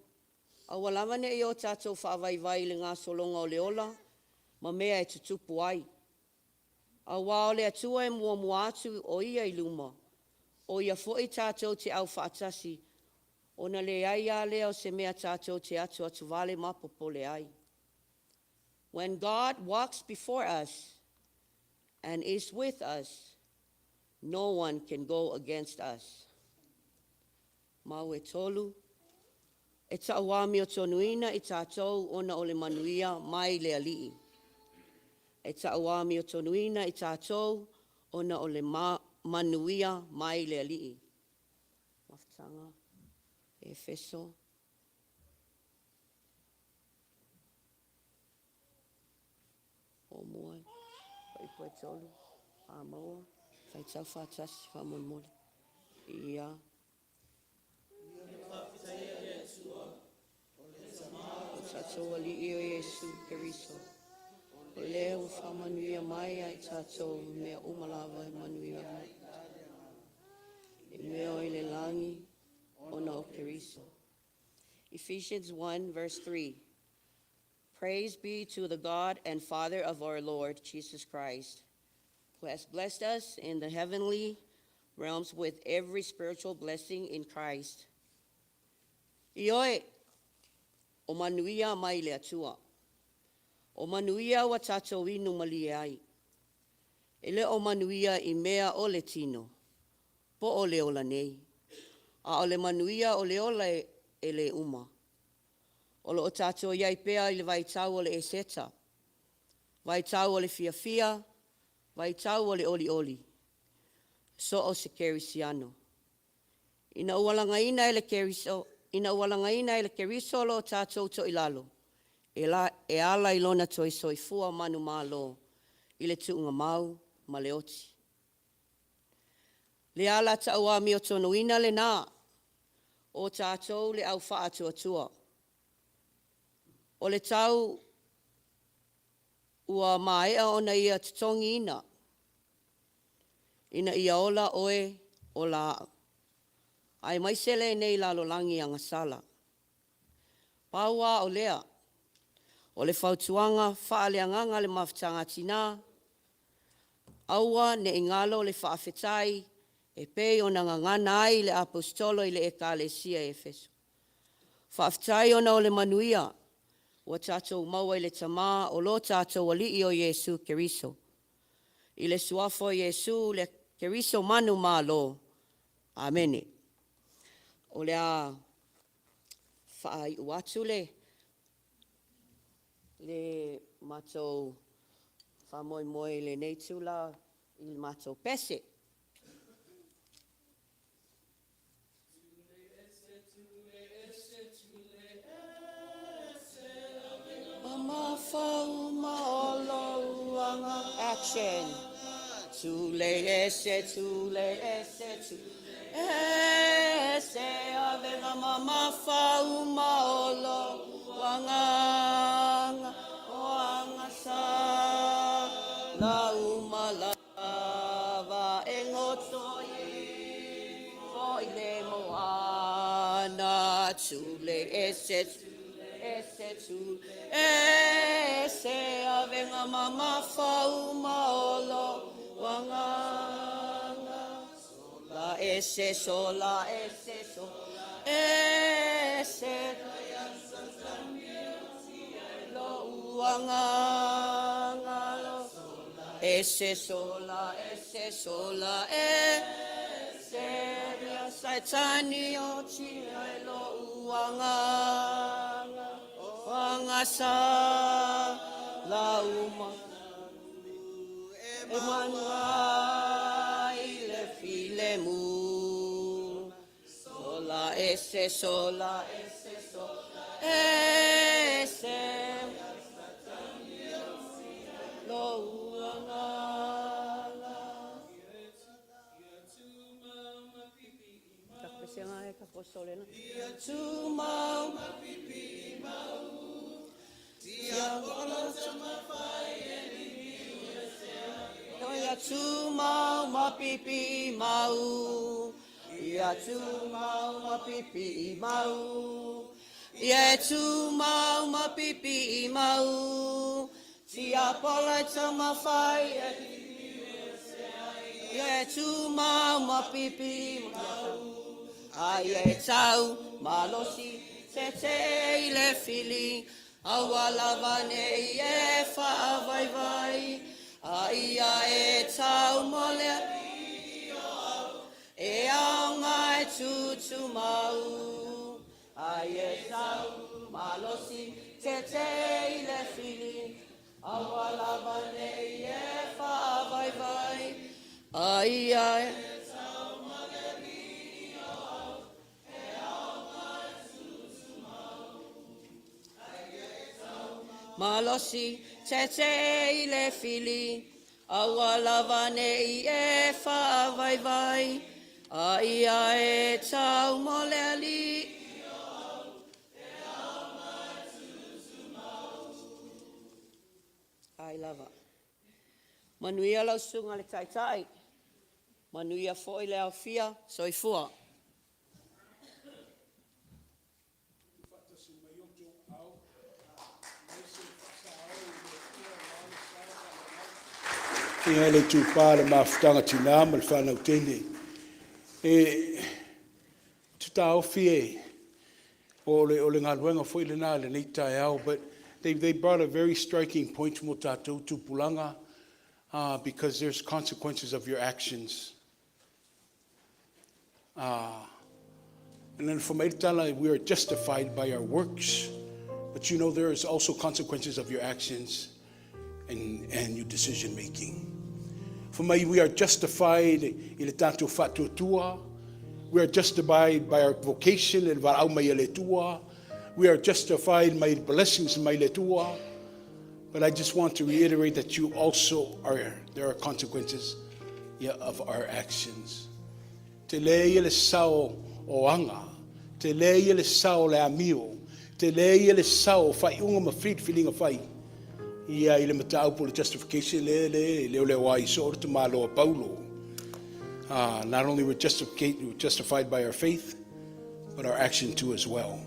Aua lava ne i o tatou faavaivai i le gasologa o le ola ma mea e tutupu ai. Auā o le Atua e muamua atu o Ia i luma, o Ia foi tatou te aufaatasi, ona leai lava lea o se mea tatou te atuatuvale ma popole ai. When God walks before us and is with us, no one can go against us. Mau e tolu, e tauamiotonuina i tatou ona o le manuia mai le Alii. E tauamiotonuina i tatou ona o le manuia mai le Alii. Mafutaga, Efeso. Muamua, Fuaiupu e 3, a maua, faitau faatasi faamolemole. Ia. O tatou Alii o Iesu Keriso, o lea ua faamanuia mai ia i tatou i mea uma lava e manuia ai, i mea o i le lagi ona o Keriso. Ephesians 1 verse 3. Praise be to the God and Father of our Lord Jesus Christ, who has blessed us in the heavenly realms with every spiritual blessing in Christ. Ioe, o manuia mai le Atua. O manuia ua tatou inu malie ai. E le o manuia i mea o le tino, po o le ola nei, a o le manuia o le ola e le uma. O lo o tatou i ai pea i le vaitau o le Eseta, vaitau o le fiafia, vaitau o le olioli, so o se kerisiano. Ina ua lagaina e le Keriso, ina ua lagaina e le Keriso lo tatou toilalo, e, la, e ala i lona toe soifua manumalo i le tuugamau ma le oti. Le ala tauamiotonuina lenā o tatou le au faatuatua. O le tau ua maea ona ia totogiina, ina ia ola oe, ola au. Aemaise lenei lalolagi agasala. Pau lava o lea, o le fautuaga faaleagaga a le Mafutaga a Tinā, aua ne i galo le faafetai e pei ona gagana ai le Aposetolo i le Ekalesia i Efeso. Faafetai ona o le manuia ua tatou maua i le Tamā o lo tatou Alii o Iesu Keriso. I le Suafa o Iesu le Keriso manumalo. Amene. O le a faaiu atu le le matou faamoemoe i lenei itula i le matou pese. Action. Tulei ese, tulei ese, tulei ese, avega mamafa uma o lou agaga, o Sa la uma lava e goto ifo i le moana Tule ese ese tule ese avega mamafa uma o lou agaga Sola ese sola ese sola ese Lou agaga Ese sola ese sola ese Ia Saetani o tia i lou agaga Aga sa la uma e manu ai le filemu Sola ese sola ese sola ese Lou agaga Tumau Ia tumau ma pipi mau Ia tumau ma pipi mau Ia tumau ma pipi mau Tiapola tamawhai e Ia tumau ma pipi mau Ai e tau malosi tete i le fili Aua lava nei e faavaivai A ia e tau mo le alii o au E aoga e tutumau Ai e tau malosi tete i le fili Aua lava nei e faavaivai A ia e tau mo le alii o au E aoga e tutumau Malosi tete i le fili Aua lava nei e faavaivai A ia e tau mo le alii o au E aoga e tutumau Ai lava. Manuia lau susuga i le Taitai, manuia foi le aofia. Soifua. Faatasi mai outou au, aemaise le faasao i le Atua aua le sao faaleaganuu. Ia le itupa i le mafutaga a tina ma le fanau teine. E ou te taofi e o le, o le galuega foi lena i lenei taeao, but they, they brought a very striking point mo tatou tupulaga, because there's consequences of your actions. And then for mai le tala, we are justified by our works, but you know there is also consequences of your actions and your decision making. For mai, we are justified i le tatou faatuatua, we are justified by our vocation i le valaau mai a le Atua, we are justified by blessings mai le Atua, but I just want to reiterate that you also are, there are consequences, yeah, of our actions. Tele ia le sao o aga, tele ia le sao o le amio, tele ia le sao o faaiuga ma filifiliga fai. Ia i le mataupu o le justification le le leoleo ai soo le tamaloa Paulo. Not only we're justified by our faith, but our action too as well.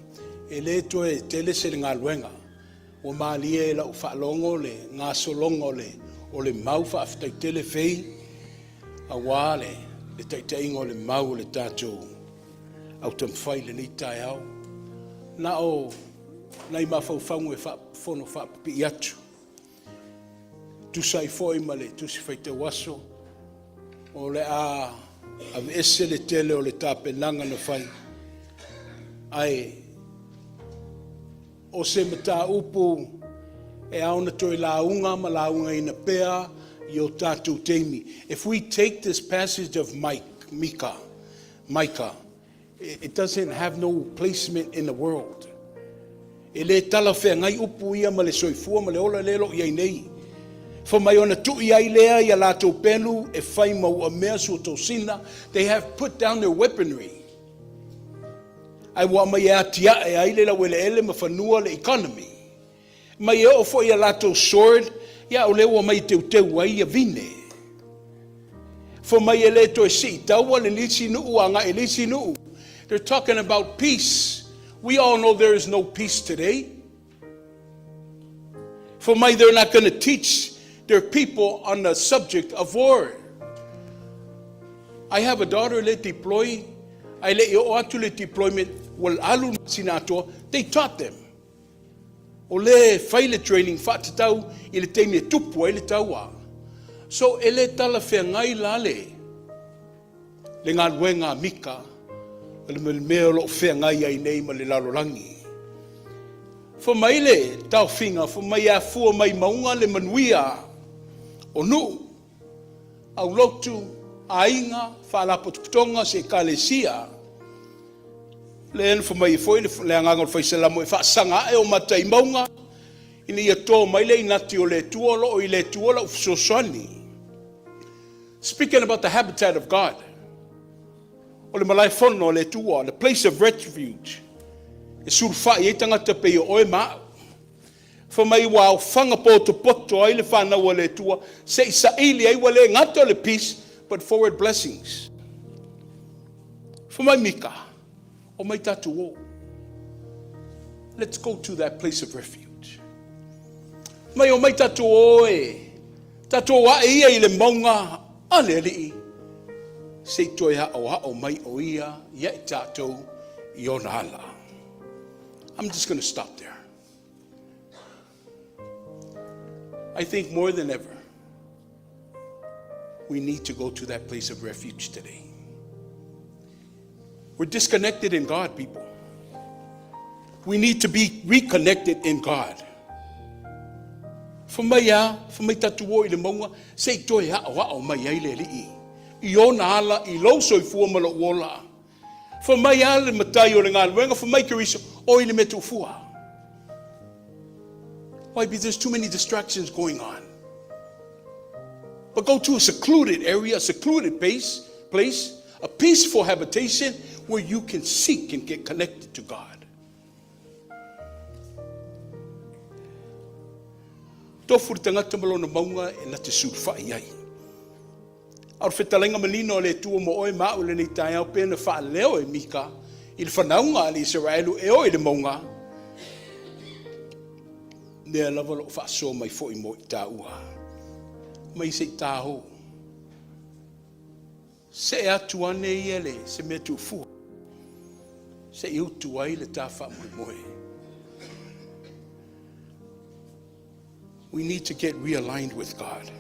E le toe tele se le galuega. Ua malie i lau faalogo le gasologa o le o le mau faafetai tele Fei aua le le taitaiga o le mau o le tatou au taumafai i lenei taeao. Na o nai mafaufauga e faafono faapipii atu. Tusa ai foi ma le Tusi Faitau Aso, o le a aveese le tele o le tapenaga na fai, ae o se mataupu e ao ona toe lauga ma laugaina pea i o tatou taimi. If we take this passage of Mike, Micah, Micah, it doesn't have no placement in the world. E le talafeagai upu ia ma le soifua ma le ola lea o lo o i ai nei. Fai mai ona tui ai lea ia latou pelu e fai ma uamea suatosina, they have put down their weaponry. Ae ua aumai e atiae ai le laueleele ma fanua le economy. Mai e oo foi i a latou sword, ia o lea ua omai e teuteu ai ia vine. Fai mai e le toe sii taua le isi nuu agai i le isi nuu. They're talking about peace. We all know there is no peace today. Fai mai they're not going to teach their people on the subject of war. I have a daughter le deploy, ae le i oo atu le deployment, ua alu le masina atoa, they taught them. O lea e fai le training faatatau i le taimi e tupu ai le taua. So e le talafeagai la le le galuega a Mika le mea o lo o feagai ai nei ma le lalolagi. Fai mai le taofiga, fai mai e afua mai mauga le manuia o nuu, aulotu, aiga, faalapotopotoga, se ekalesia. Lea na fai mai ai foi le agaga o le Fai Salamo e faasaga ae ou mata i mauga ina ia to mai le inati o le Atua, o lo o i le Atua lau fesoasoani. Speaking about the habitat of God, o le malaefono o le Atua, the place of refuge, e sulufai ai tagata pei o oe ma au. Fai mai ua aofaga potopoto ai le fanau a le Atua se i saili ai ua le gata o le peace but forward blessings. Fai mai Mika, omai tatou o. Let's go to that place of refuge. Mai omai tatou o e, tatou ae ia i le mauga a le Alii, se i toe aoao mai o ia ia i tatou i ona ala. I'm just going to stop there. I think more than ever, we need to go to that place of refuge today. We're disconnected in God, people. We need to be reconnected in God. Fai mai a, fai mai tatou o i le mauga, se i toe aoao mai ai le Alii i ona ala i lou soifua ma lou ola. Fai mai a le matai o le galuega, fai mai Keriso, o i le mea tuufua. Why? Because there's too many distractions going on. But go to a secluded area, a secluded place, a peaceful habitation where you can seek and get connected to God. Tofu le tagata ma lona mauga e na te sulufai ai. A o le fetalaiga manino a le Atua mo oe ma au i lenei taeao pei ona faaleo e Mika i le fanauga a le Isaraelu e o i le mauga, lea lava o lo o faasoa mai foi mo i taua. Mai se i ta o. See atu ane ia le se mea tuufua. Se i utu ai le ta faamoemoe. We need to get realigned with God.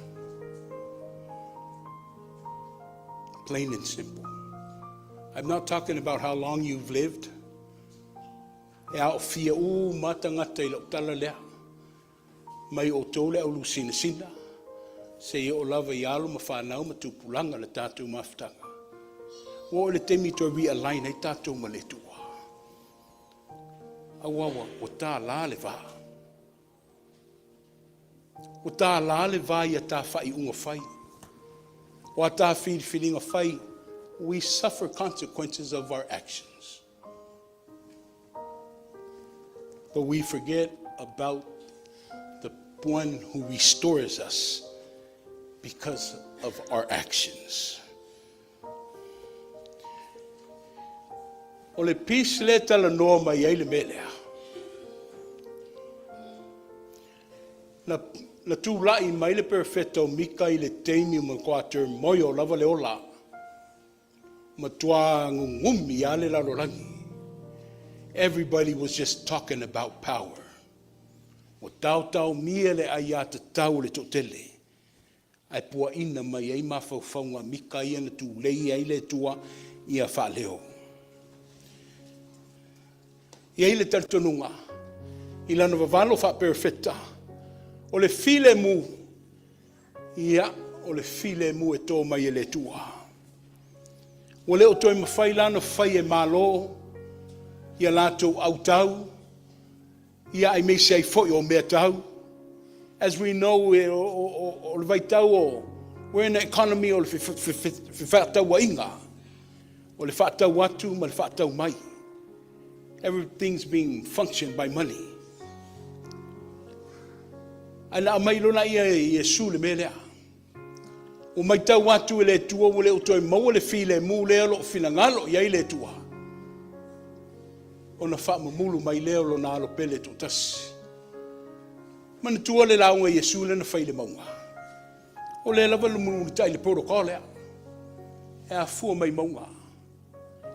Plain and simple. I'm not talking about how long you've lived. E aofia uma tagata i lau tala lea. Mai outou le aulusinasina, seia oo lava i alo ma fanau ma tupulaga le tatou mafutaga. Ua oo i le taimi toe realign ai tatou ma le Atua. Aua ua tālā le va. Ua tālā le va i a tā faaiuga fai. O a tā filifiliga fai, we suffer consequences of our actions. But we forget about the one who restores us because of our actions. O le peace lea talanoa mai ai le mea lea. Na tulai mai le perofeta o Mika i le taimi o matua turmoil lava le ola. Matua gugumi lava le lalolagi. Everybody was just talking about power. Ua taotaomia le aiatatau o le toatele. Ae puaina mai ai mafaufauga Mika ia na tulei ai le Atua ia faaleo. E i ai le talitonuga i lana vavalo faaperofeta, o le filemu, ia, o le filemu e to mai e le Atua. Ua le o toe mafai la ona fai e Malo ia latou autau, ia aemaise ai foi o mea tau. As we know, o le vaitau o, we're in an economy o le fefaatauaiga, o le faatau atu ma le faatau mai. Everything's being functioned by money. Ae na aumai loa lea e Iesu le mea lea. Ua matau atu e le Atua ua le o toe maua le filemu lea o lo o finagalo i ai le Atua, ona faamamulu mai lea o Lona Alo pele e toatasi. Manatua le lauga a Iesu lea na fai i le mauga? O lea lava e mulimulitai le protocol lea e afua mai mauga.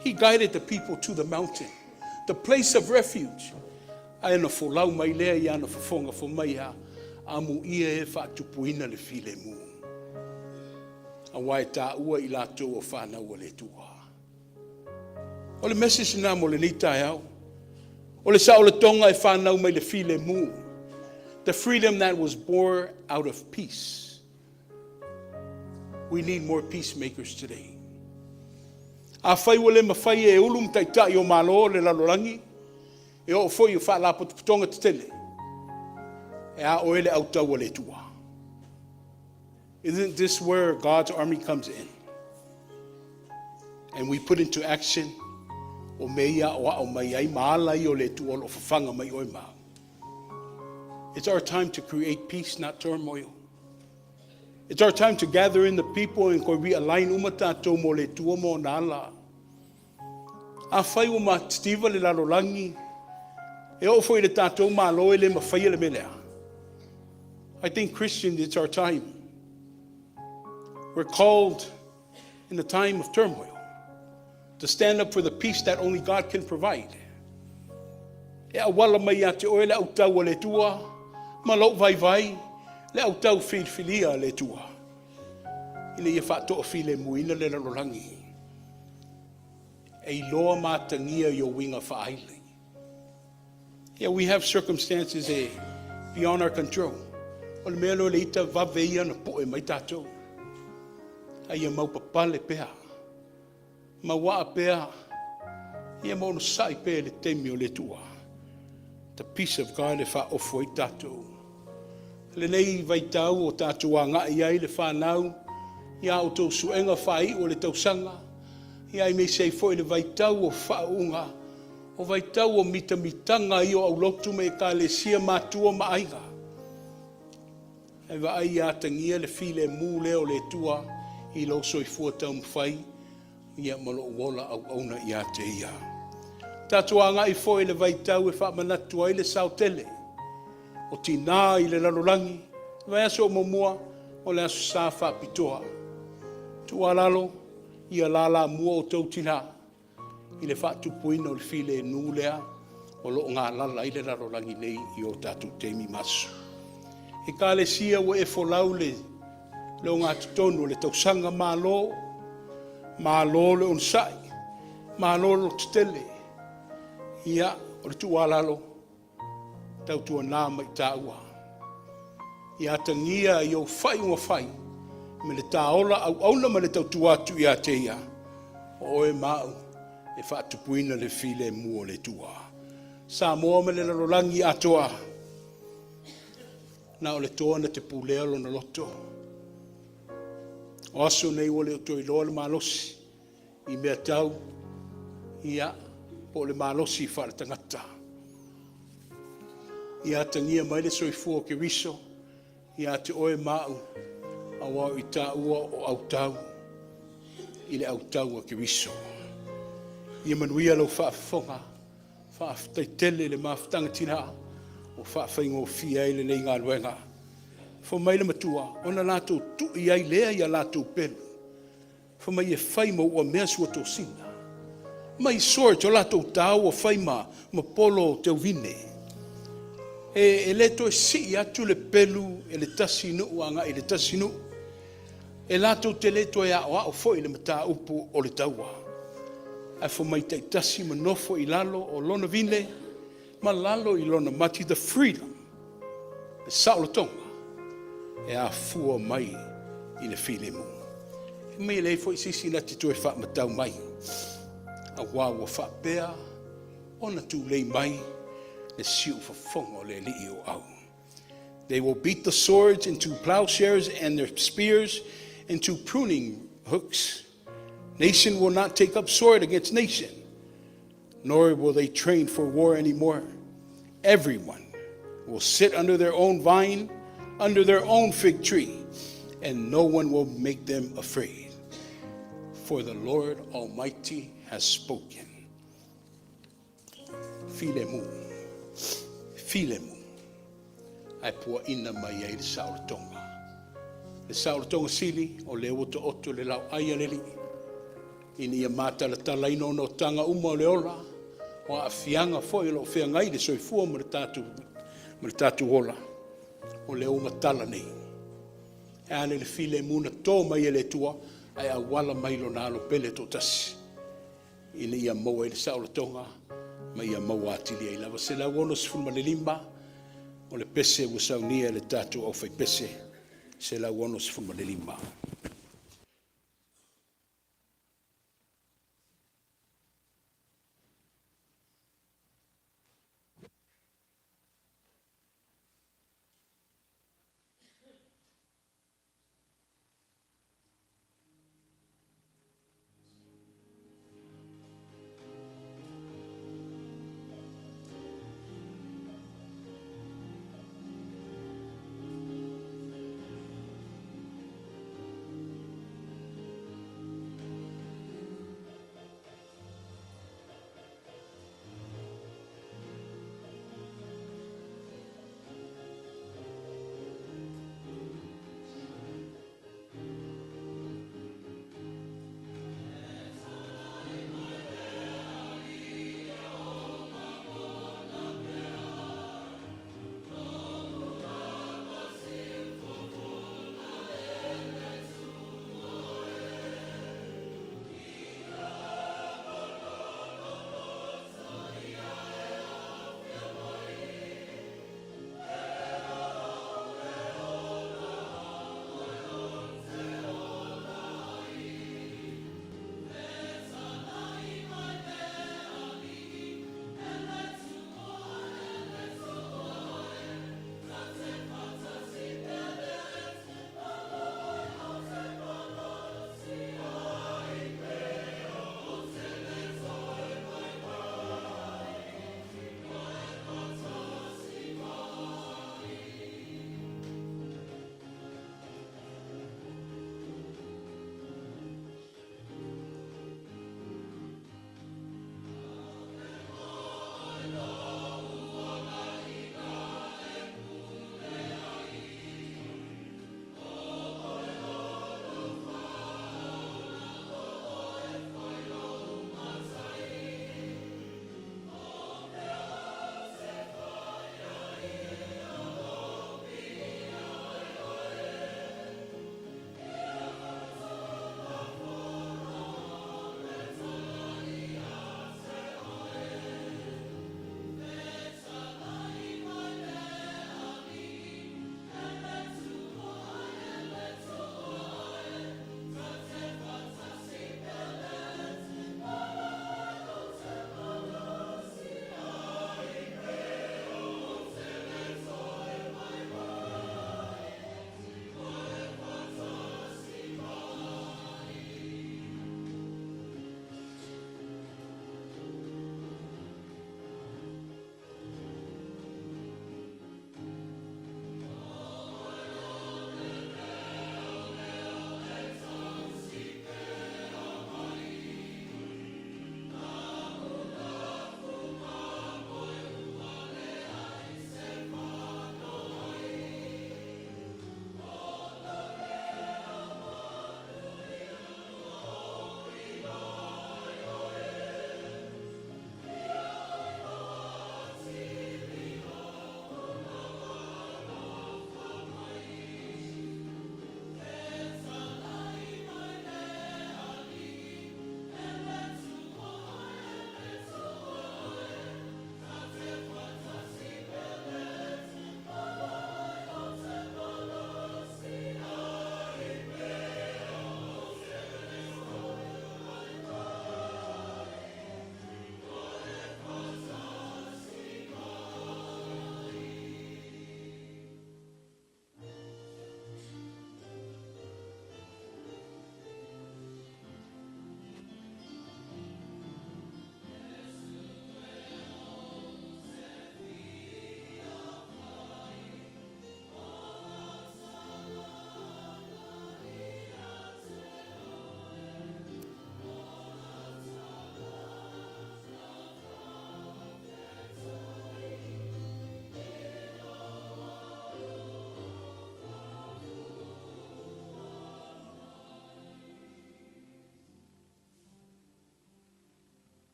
He guided the people to the mountain, the place of refuge. Ae na folau mai lea i ana fofoga fai mai e a? Amuia e faatupuina le filemu, aua e taua i latou o fanau a le Atua. O le message lena mo lenei taeao. O le saolotoga e fanau mai le filemu. The freedom that was born out of peace. We need more peacemakers today. Afai ua le mafai e ulu ma taitai o Malo o le lalolagi, e oo foi i faalapotopotoga tetele, e a oe le autau a le Atua. Isn't this where God's army comes in? And we put into action o mea ia o mai ai ma ala ia o le Atua o lo o fafaga mai oe ma au. It's our time to create peace, not turmoil. It's our time to gather in the people and ko realign uma tātou mo le Atua mo ona ala. Afai ua matitiva le lalolagi, e oo foi le tātou malo e le mafaia le mea lea. I think Christians, it's our time. We're called in the time of turmoil to stand up for the peace that only God can provide. E auala mai ia te oe le autau a le Atua, ma lou vaivai, le autau filifilia a le Atua. Ina ia faatoafilemuina le lalolagi. E iloa ma atagia i o uiga faaili. Yeah, we have circumstances beyond our control. O le mea lea o le ita vave ia na poe mai tātou. A ia maupapale pea. Mauaa pea. Ia ma onosai pea i le taimi o le Atua. The peace of God e faaofu ai tātou. Lenei vaitau o tātou agai ai le whanau, ia o tau suega whai o le tausaga, ia ai me sei foi le vaitau o whaunga, o vaitau o mitamitanga i o aulotu me ekalesia matua ma aiga. E vaai ia atagia le filemu lea o le Atua i lou soifua taumafai ia ma lou ola auauna ia te ia. Tatou agai foi le vaitau e faamanatu ai le saotele o tinā i le lalolagi, vaiaso o muamua o le aso sa faapitoa. Tuualalo ia lalamua o tou tinā i le faatupuina o le filemu lea o loo galala ai le lalolagi nei i o tatou taimi ma aso. Ekalesia ua e folau le ogatotonu o le tausaga malo, malo le onosai, malo le lototele. Ia, o le tuualalo, tautuana ma i tāua. Ia atagia i ou faaiuga fai, me le tāola auauna ma le tautua atu ia te ia, o oe ma au e faatupuina le filemu o le Atua. Samoa ma le lalolagi atoa, na o le toa na te pulea lona loto. O aso nei ua le o toe iloa le malosi i mea tau, ia, po o le malosi faaletagata. Ia atagia mai le soifua o Keriso, ia te oe ma au, aua o i tāua o autau i le autau a Keriso. Ia manuia lau faafofoga, faafetai tele le mafutaga tina ua faafaigofie ai lenei galuega. Fai mai le matua, ona latou tui ai lea ia latou pelu. Fai mai e fai ma uamea suatosina. Mai swords o latou tao ua fai ma polo teuvine. E le toe sii atu le pelu e le tasi nuu agai i le tasi nuu. E latou te le toe aoao foi le mataupu o le taua. Ae fai mai taitasi ma nofo i lalo o lona vine ma lalo i lona mati, the freedom, le saolotoga e afua mai i le filemu. E mai e leai foi se isi na te toe faamatau mai. Aua ua faapea ona tulei mai le siufofoga o le Alii o au. They will beat the swords into plowshares and their spears into pruning hooks. Nation will not take up sword against nation, nor will they train for war anymore. Everyone will sit under their own vine under their own fig tree, and no one will make them afraid. For the Lord Almighty has spoken. Filemu. Filemu. Ae puaina mai ai le saolotoga. Le saolotoga sili, o lea ua taoto le laoai a le Alii, ina ia matalatalaina ogaotaga uma o le ola, o aafiaga foi o lo o feagai le soifua ma le tatou ola, o lea ua matala nei. E a le filemu na to mai e le Atua ae auala mai Lona Alo pele e toatasi, ina ia maua ai le saolotoga ma ia maua atili ai lava. 165 o le pese ua saunia e le tatou aufaipese, 165.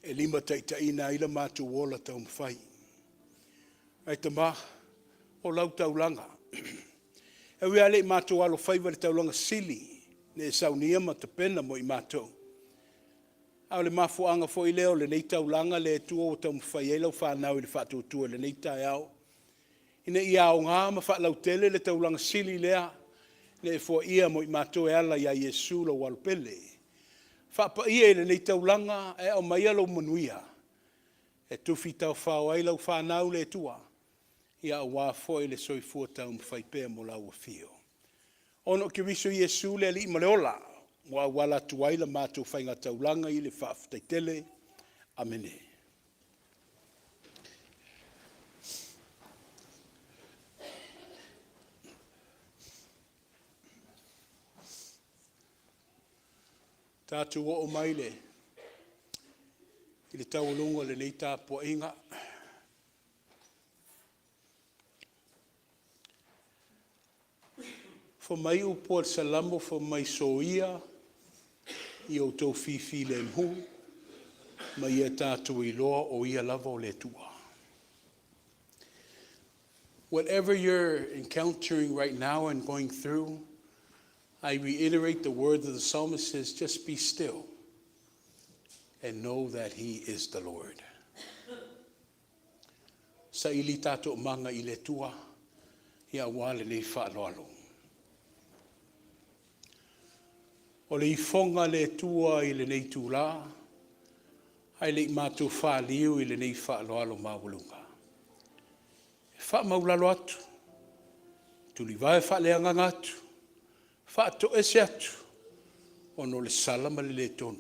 e limataitaiina ai le matou ola taumafai. Ae Tama, o lau taulaga, e ui lava ina le i matou alofaiva i le taulaga sili na e saunia ma tapena mo i matou, a o le mafuaaga foi lea o lenei taulaga le Atua ua taumafai ai lau fanau i le faatuatua i lenei taeao, ina ia aoga ma faalautele le taulaga sili lea na e foaia mo i matou e ala ia Iesu lou Alo pele. Faapaia i lenei taulaga ae aumaia lou manuia e tufi taofao ai lau fanau le Atua, aua foi le soifua taumafai pea mo lau afio. Ona o Keriso Iesu le Alii ma le Ola ua auala atu ai la matou faigataulaga i le faafetai tele. Amene. Tatou oo mai i le taualuga o lenei tapuaiga, fai mai upu a le Salamo fai mai, soia ia outou fifilemu ma ia tatou iloa o Ia lava o le Atua. Whatever you're encountering right now and going through, I reiterate the words of the psalmist says, just be still and know that He is the Lord. Saili tatou maga i le Atua, ia aua lenei faaaloalo. O le ifoga a le Atua i lenei itula, ae le i matou faliu i lenei faaaloalo maualuga, e faamaualalo atu, tulivae faaleagaga atu, faatoese atu ona o le sala ma le le tonu.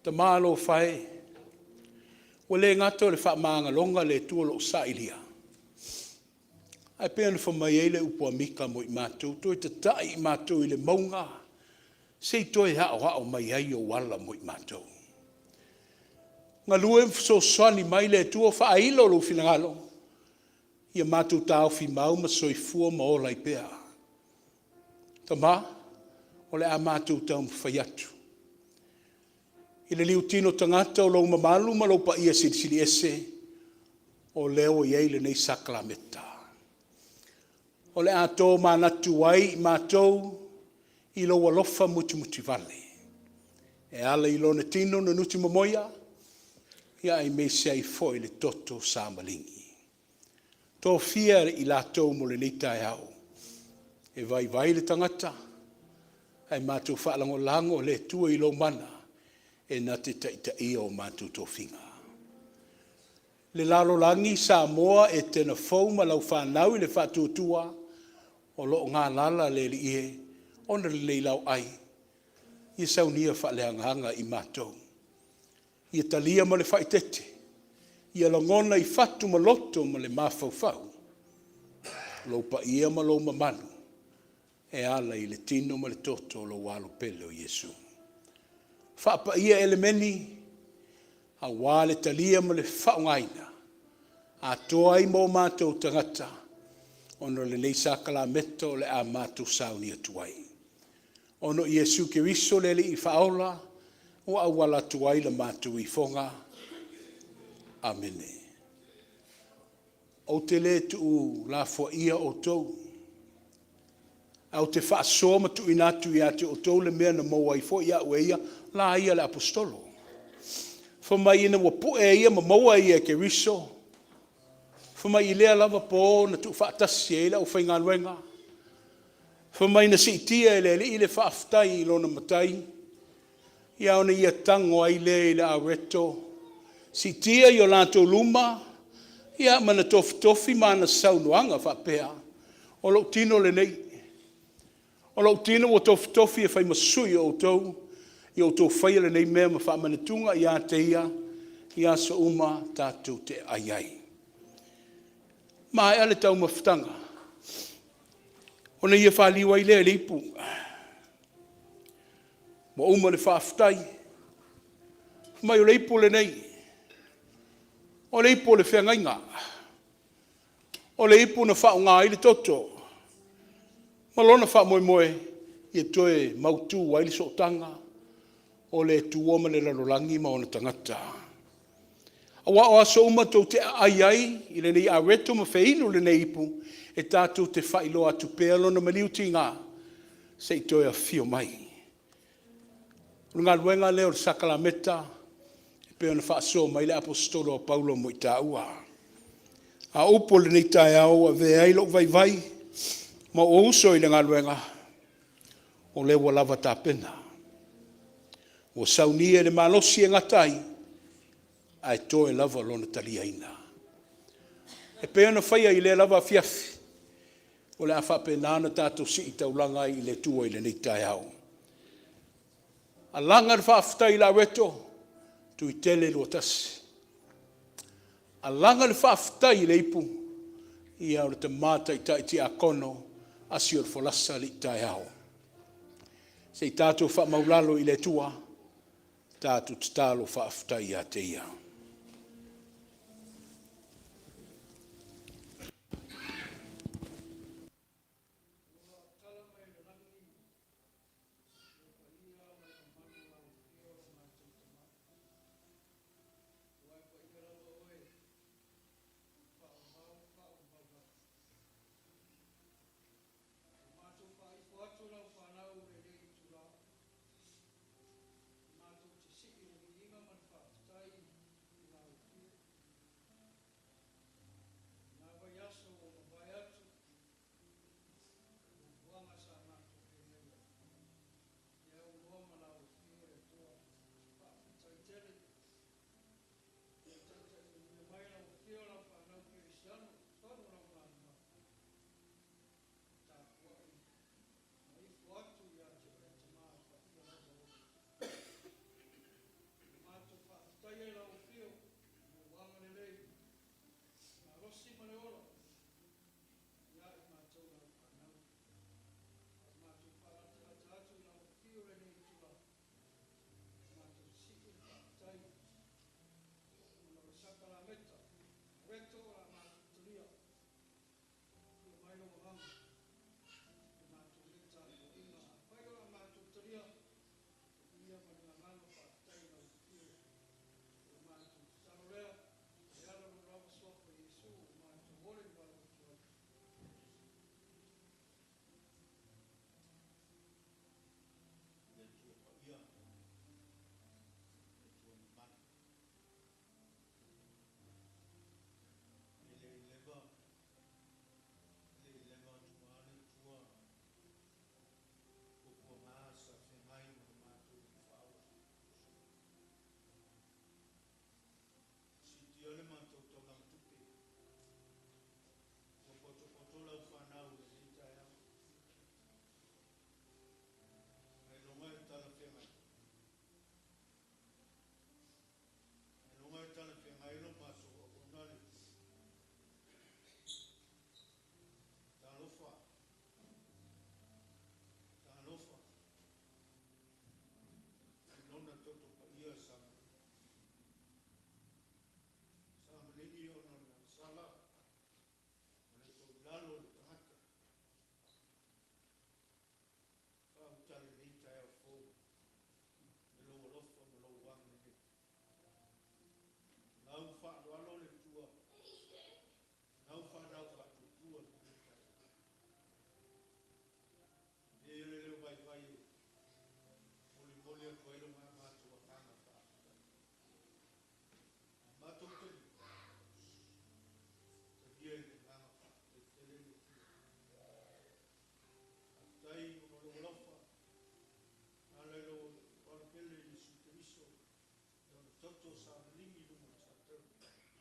Tama alofa e, ua le gata o le faamagaloga a le Atua o lo o sailia, ae pei ona fai mai ai le upu a Mika mo i matou, toe tatai i matou i le mauga se i toe aoao mai ai ou ala mo i matou. Galue ma fesoasoani mai le Atua, faailo lou finagalo ia matou taofi mau ma soifua ma ola ai pea. Tama, o le a matou taumafai atu i le liutino tagata o lou mamalu ma lou paia silisili ese o lea ua i ai lenei sakalameta. O le a tomanatu ai i matou i lou alofa mutimutivale e ala i Lona tino na nutimomoia, aemaise ai foi le toto sa maligi. Tofia i latou mo lenei taeao, e vaivai le tagata ae matou faalagolago le Atua i lou mana e na te taitaia o matou tofiga. Le lalolagi, Samoa, Etena fou ma lau fanau i le faatuatua o lo o galala le Alii e, ona lelei laoai ia saunia faaleagaga i matou. Ia talia ma le faaeteete, ia lagona i fatu ma loto ma le mafaufau lou paia ma lou mamalu e ala i le tino ma le toto o lou Alo pele o Iesu. Faapaia elemeni aua le talia ma le faaaogaina atoa ai mo matou tagata ona o lenei sakalameta o le a matou sauni atu ai. Ona o Iesu Keriso le Alii Faaola ua auala atu ai la matou ifoga. Amene. Ou te le tuulafoaia outou, ae ou te faasoa ma tuuina atu ia te outou le mea na maua ai foi au e ia la ia le Aposetolo. Fai mai ina ua pue e ia ma maua e ia e Keriso, fai mai i lea lava po na tuufaatasi ai le aufaigaluega, fai mai na siitia e le Alii le faafetai i lona Matai, ia ona ia tago ai lea i le aureto, siitia i o latou luma, ia ma na tofitofi ma ana saunoaga faapea, O lou tino lenei, o lou tino ua tofitofi e fai ma sui o outou, ia outou faia lenei mea ma faamanatuga ia te ia i aso uma tatou te ai ai. Maea le taumafataga, ona ia faliu ai lea i le ipu. Ua uma le faafetai, fai mai o le ipu lenei, o le ipu o le feagaiga, o le ipu na faaaoga ai le toto ma lona faamoemoe ia toe mautu ai le sootaga o le Atua ma le lalolagi ma ona tagata. Aua o aso uma tou te aai ai i lenei aweto ma feinu lenei ipu, e tatou te faailoa atu pea lona maliu tiga, seia toe afio mai. O le galuega lea o le sakalameta e pei ona faasoa mai le Aposetolo a Paulo mo i taua. A o upu o lenei taeao ua avea ai lou vaivai ma ou uso i le galuega, o lea ua lava tapena, ua saunia i le malosi e gata ai, ae toe lava lona taliaina. E pei ona faia i lea lava afiafi, o le a faapena ona tatou sii taulaga ai i le Atua i lenei taeao. Alaga le faafetai i le aweto, Tuitele 21. Alaga le faafetai i le ipu, ia o le tama taitai tiakono asi o le folasa alii taeao. Se i tatou faamaulalo i le Atua, tatou tatalo faafetai ia te Ia. Tala mai le lagi le paia ma le mamalu i lau afio lo matou Tama, aua e paia lava oe e faavavau faavavau lava. Ua matou faaifo atu i lau fanau i lenei itula, e matou te sii le viiga ma le faafetai i lau afio. I na vaiaso ua mavae atu, fuafuaga sa matou feagai ai, e aunoa ma lau afio le Atua. Faafetai tele. Ia taitai manuia mai lau afio lau fanau kerisiano i totonu o lau galuega. Tapuai ma ifo atu ia te oe Tama paia lava oe. Ua matou faafetaia i lau afio i lou agalelei, malosi ma le ola ia i matou lau fanau. Ua matou faalatalata atu i lau afio i lenei itula, matou sii le faafetai ona o le sakalameta, aweto o le a matou talia. Afio mai lou Agaga i le matou nei tapuaiga. Afai o le a matou talia, viia ma le gagana faafetai i lau afio. O le matou tatalo lea e ala i lou lava Suafa Iesu ua matou ola atu ai. Le Atua Paia, le Atua mamalu, e le i leva, e le i leva atu lava le Atua puapuaga sa feagai ma lo matou Faaola. Siitia le matou taulaga tupe, ua potopoto lau fanau i lenei taeao, ailoga e talafeagai? Ailoga e talafeagai lo matou auauna le Atua? Talofa, talofa i Lona toto paia sa maligi ona o le agasala ma le toilalo o le tagata. Faaulutala i lenei taeao fou i lou alofa ma lou agalelei. O lau faaaloalo le Atua i lau fanau faatuatua i lenei taeao. Avea ia le leo vaivai e molimoli atu ai lo matou agaga faafetai. A matou talia, talia i le agaga faafetai tele le Atua. Faafetai ona o lou alofa e ala i lou Alo pele Iesu Keriso i Lona toto sa maligi i luga o le satera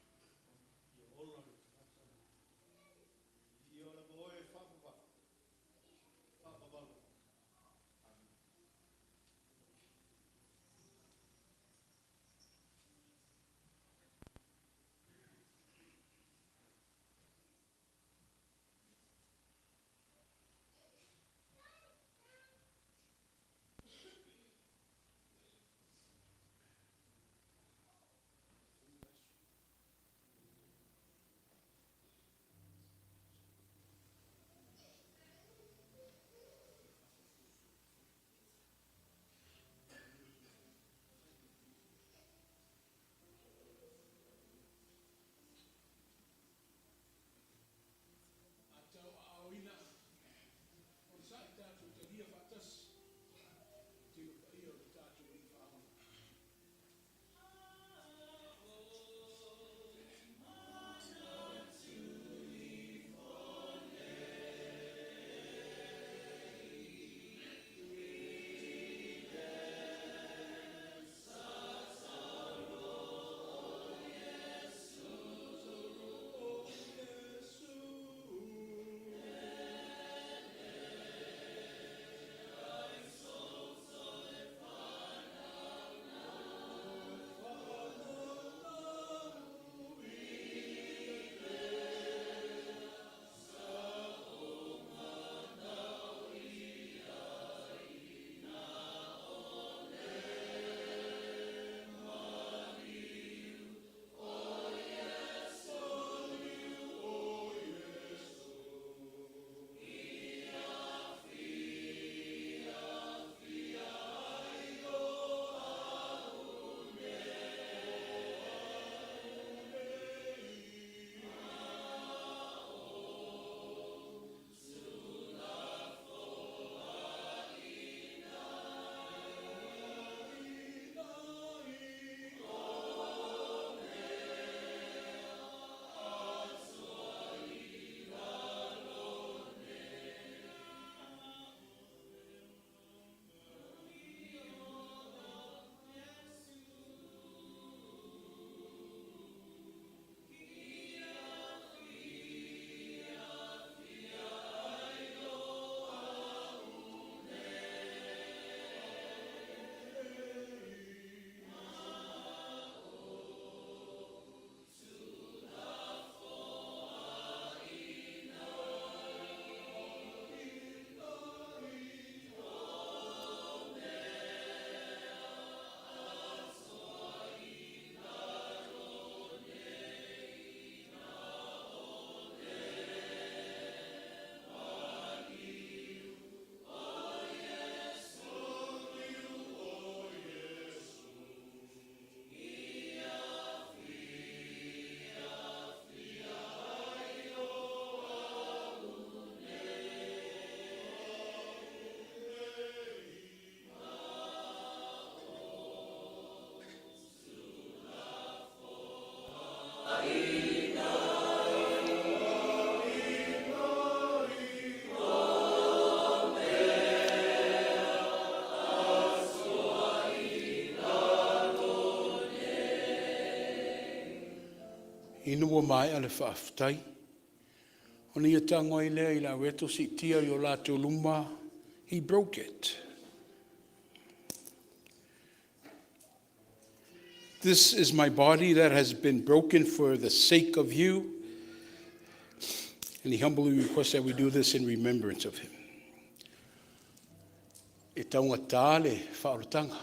ia ola le tagata. Viia lava oe e faavavau, faavavau lava. Amene. Ina ua maea le faafetai, ona ia tago ai lea i le aweto siitia i o latou luma, he broke it. This is my body that has been broken for the sake of you. And he humbly requests that we do this in remembrance of him. E taugata le faaolataga,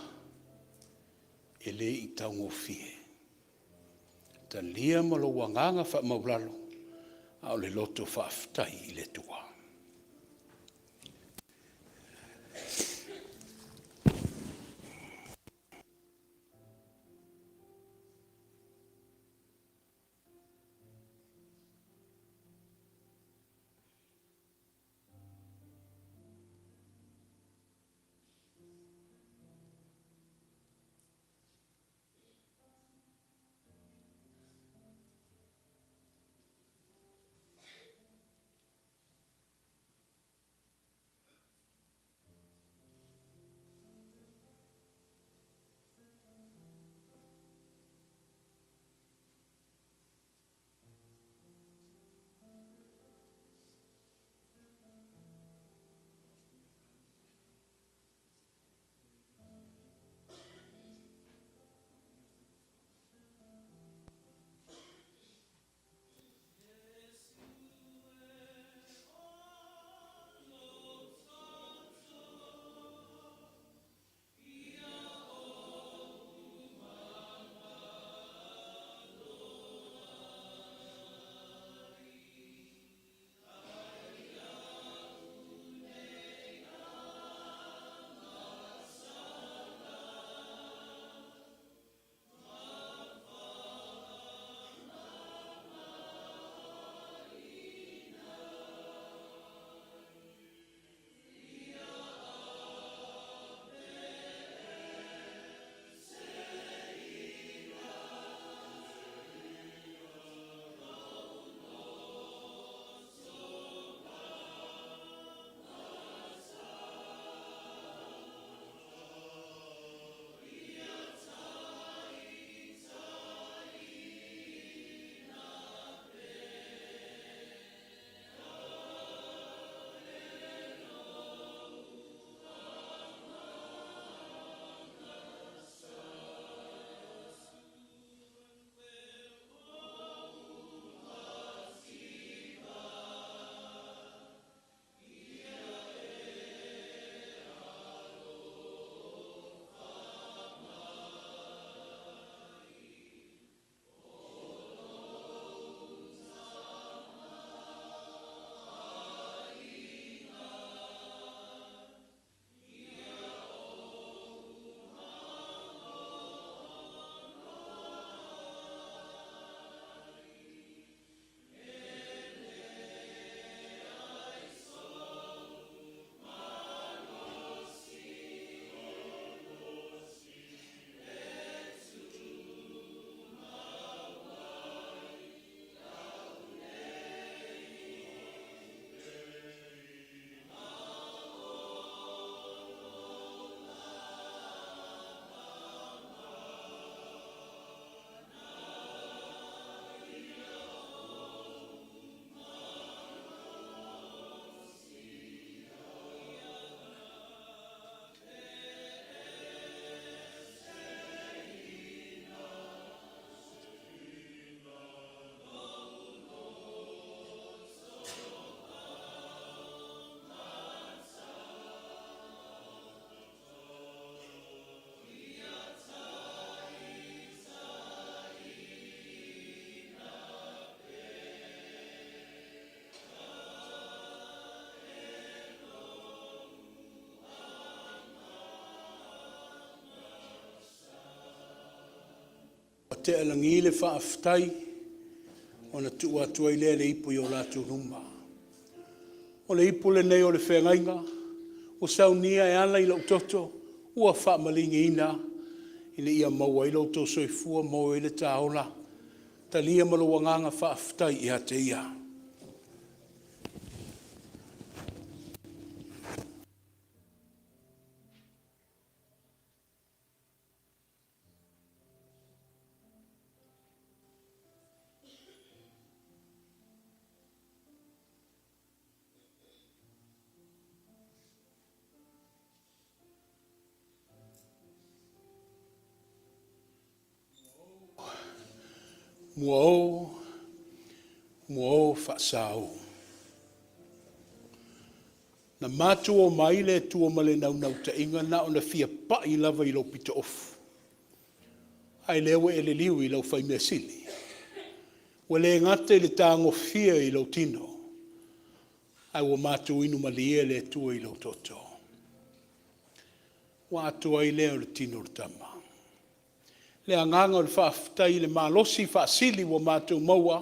e le i taugofie. Talia ma lou agaga faamaualalo, a o le loto faafetai i le Atua. Ua tea i lagi le faafetai ona tuu atu ai lea o le ipu i o latou luma. O le ipu lenei o le feagaiga ua saunia e ala i lou toto ua faamalieina ina ia maua ai lo outou soifua maua ai le ta ola. Talia ma lou agaga faafetai ia te Ia. Muao, muao faasao. Na matou omai le Atua ma le naunautaiga na ona fia pai lava i lou pitoofu, ae lea ua e liliu i lau Faimea Sili, ua le gata i le tagofia i lou tino, ae ua matou inu malie le Atua i lou toto. Ua atoa ai lea o le tino o le tama. Le agaga o le faafetai i le malosi faasili ua matou maua,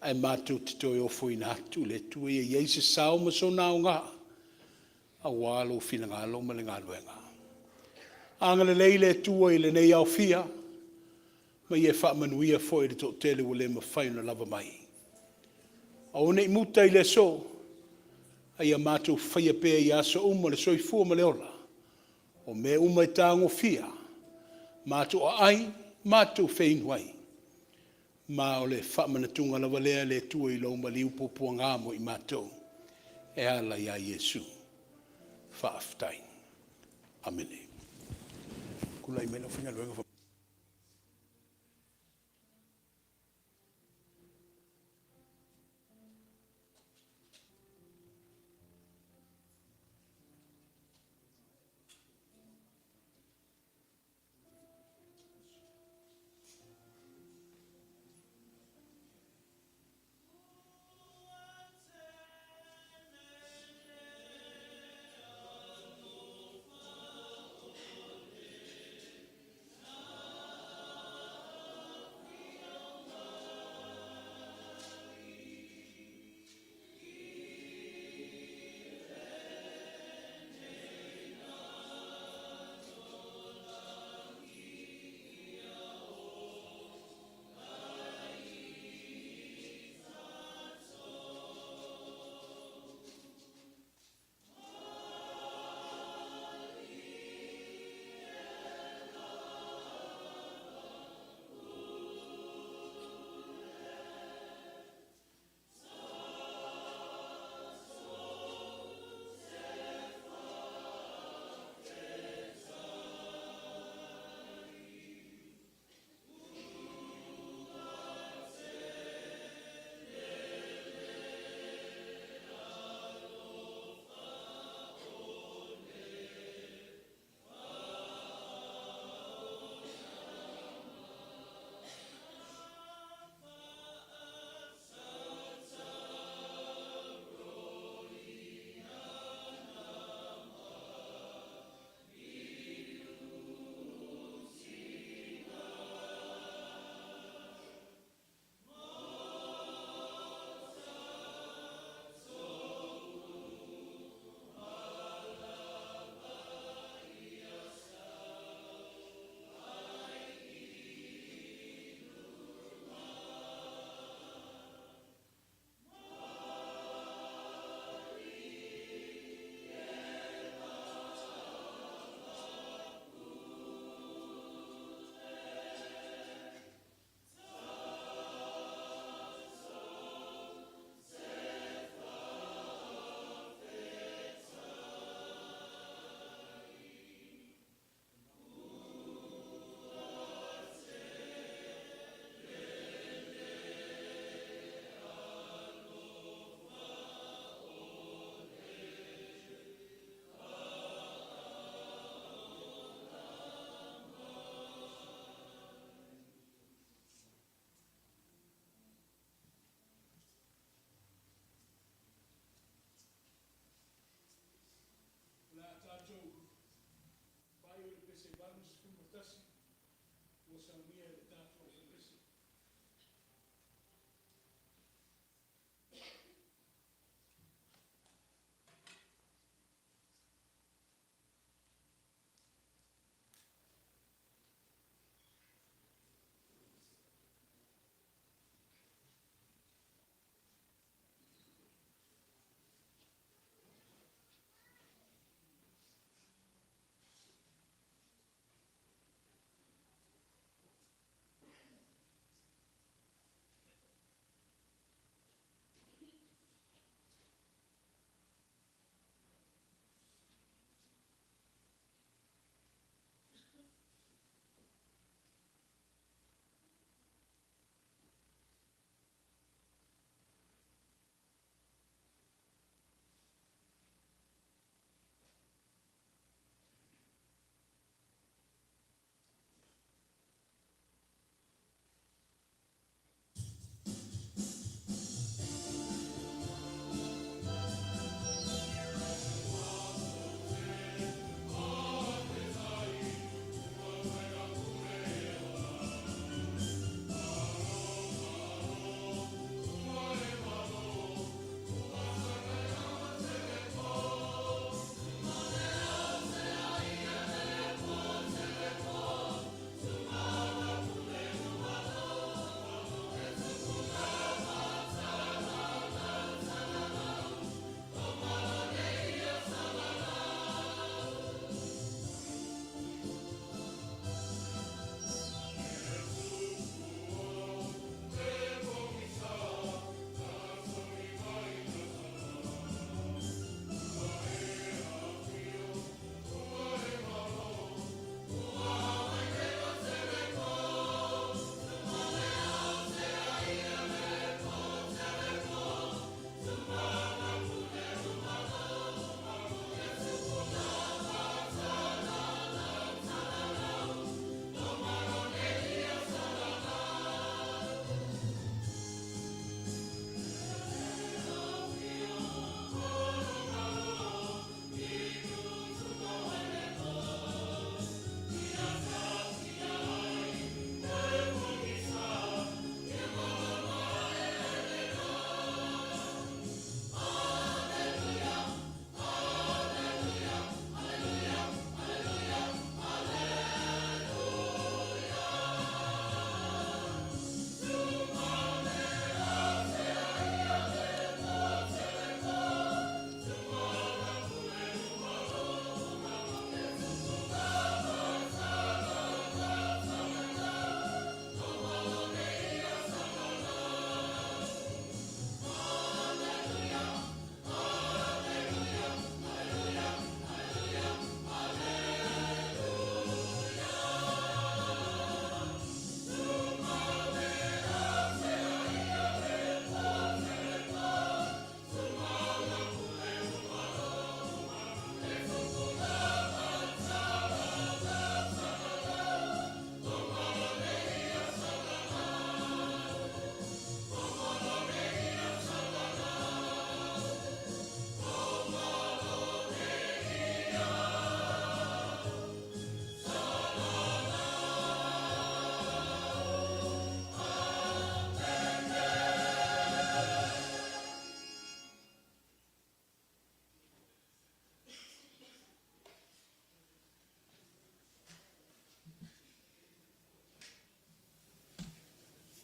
ae matou te toe ofoina atu le Atua ia i ai se sao ma sona aoga aua lou finagalo ma le galuega. Agalelei le Atua i lenei aofia ma ia faamanuia foi i le toatele ua le mafai ona lava mai. Aua ne i muta i le aso, a ia matou faia pea i aso uma o le soifua ma le ola, o mea uma e tagofia, matou aai, matou feinu ai, ma o le faamanatuga lava lea le Atua i lou maliu puapuaga mo i matou e ala ia Iesu. Faafetai. Amene. Tulai mai le aufaigaluega.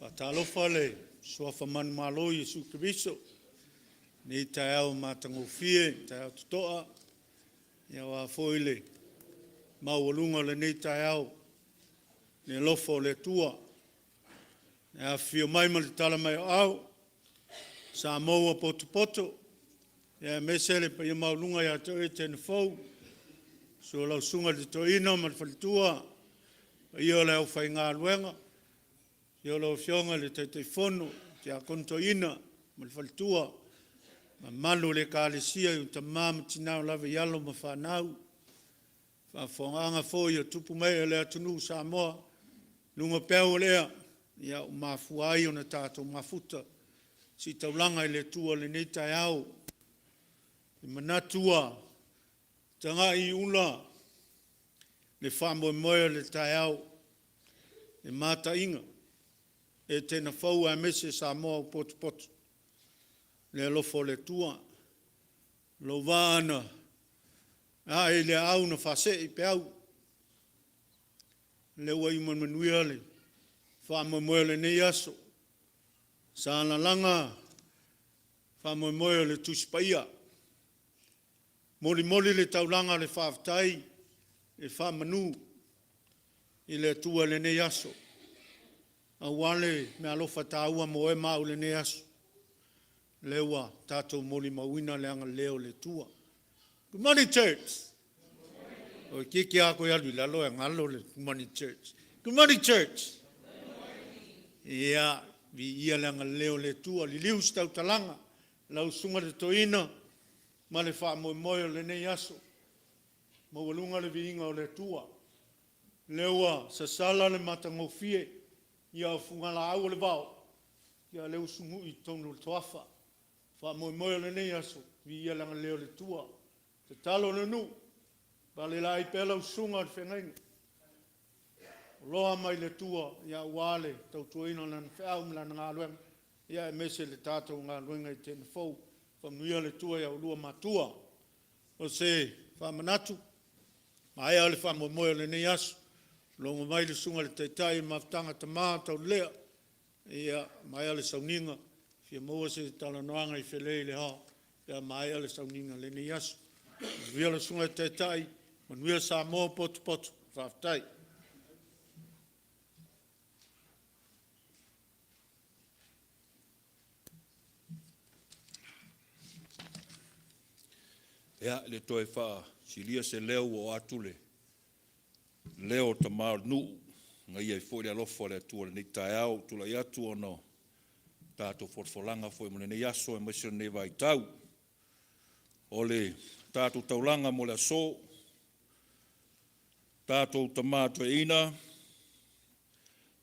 Faatalofa le Suafa manumalo o Iesu Keriso i lenei taeao matagofie, taeao totoa, aua foi le maualuga o lenei taeao i le alofa o le Atua. Le afifio mai ma le tala mai o aao, Samoa ua potopoto, aemaise le paia maualuga ia te oe Tenafou, susu lau Susuga i le Toeaina ma le faletua, le paia o le aufaigaluega, afio lau Afioga i le Taitaifono, Tiakono Toeaina ma le faletua, le mamalu o le Ekalesia i tama ma tina ua lava i alo ma fanau, faafofogaaga foi a tupu ma ee o le atunuu o Samoa i luga o peau o le ea ua mafua ai ona tatou mafuta i ositaulaga i le Atua i lenei taeao. E manatu ua taga'i i ula le faamoemoe o le taeao i mataiga Etena fou aemaise Samoa ua potopoto i le alofa o le Atua. Lou vaa na ae i le aau na faasee i peau, lea ua iu ma le manuia le faamoemoe o lenei aso. Sa lalaga faamoemoe o le Tusi Paia, molimoli le taulaga o le faafetai e faamanu i le Atua i lenei aso, aua le meaalofa taua mo e ma au i lenei aso, lea ua tatou molimauina le agalelei o le Atua. Good morning church. Toeitiiti lava toe alu i lalo ae galo le good morning church. Good morning church. Ia, viia le agalelei o le Atua, liliu se tautalaga lau Susuga i le Toeaina ma le faamoemoe o lenei aso, maualuga le viiga o le Atua. Lea ua sasala le matagofie o fugalaau o le vao, a o lea ua sugui i totonu o le toafa. Faamoemoe o lenei aso, viia le agalelei o le Atua. Tatalo le nuu, palelaei pea lau susuga i le feagaiga, aloha mai le Atua aua le tautuaina o Lana feau ma Lana galuega, aemaise le tatou galuega i Tenafou. Faamanuia le Atua ia oulua ma matua. O se faamanatu, maea le faamoemoe o lenei aso, logo mai le Susuga i le Taitai i le mafutaga a Tama Taulelea, ia, maea le sauniga, fia maua se talanoaga i Felei pe a maea le sauniga i lenei aso. Manuia lau Susuga i le Taitai, manuia Samoa ua potopoto. Faafetai. Ia, e le toe faasilia se leo ua oo atu le leo o tama o le nuu e agaia ai foi le alofa o le Atua i lenei taeao. Ua ou tulai atu ona o tatou folafolaga foi mo lenei aso aemaise o lenei vaitau. O le tatou taulaga mo le aso, tatou tama toeaina,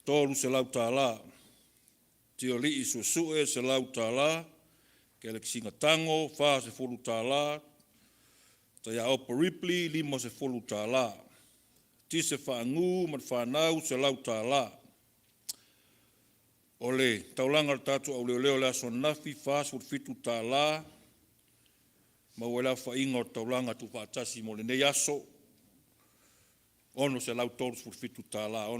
$300. Tiolii Suesue, $100. Kelekisina Tago, $40. Taiaopo Ripley, $50. Tise Faanu ma le fanau, $100. O le taulaga o le tatou au leoleo i le aso ananafi, e $47, maua ai le aofaiga o taulaga tuufaatasi mo lenei aso, e $637.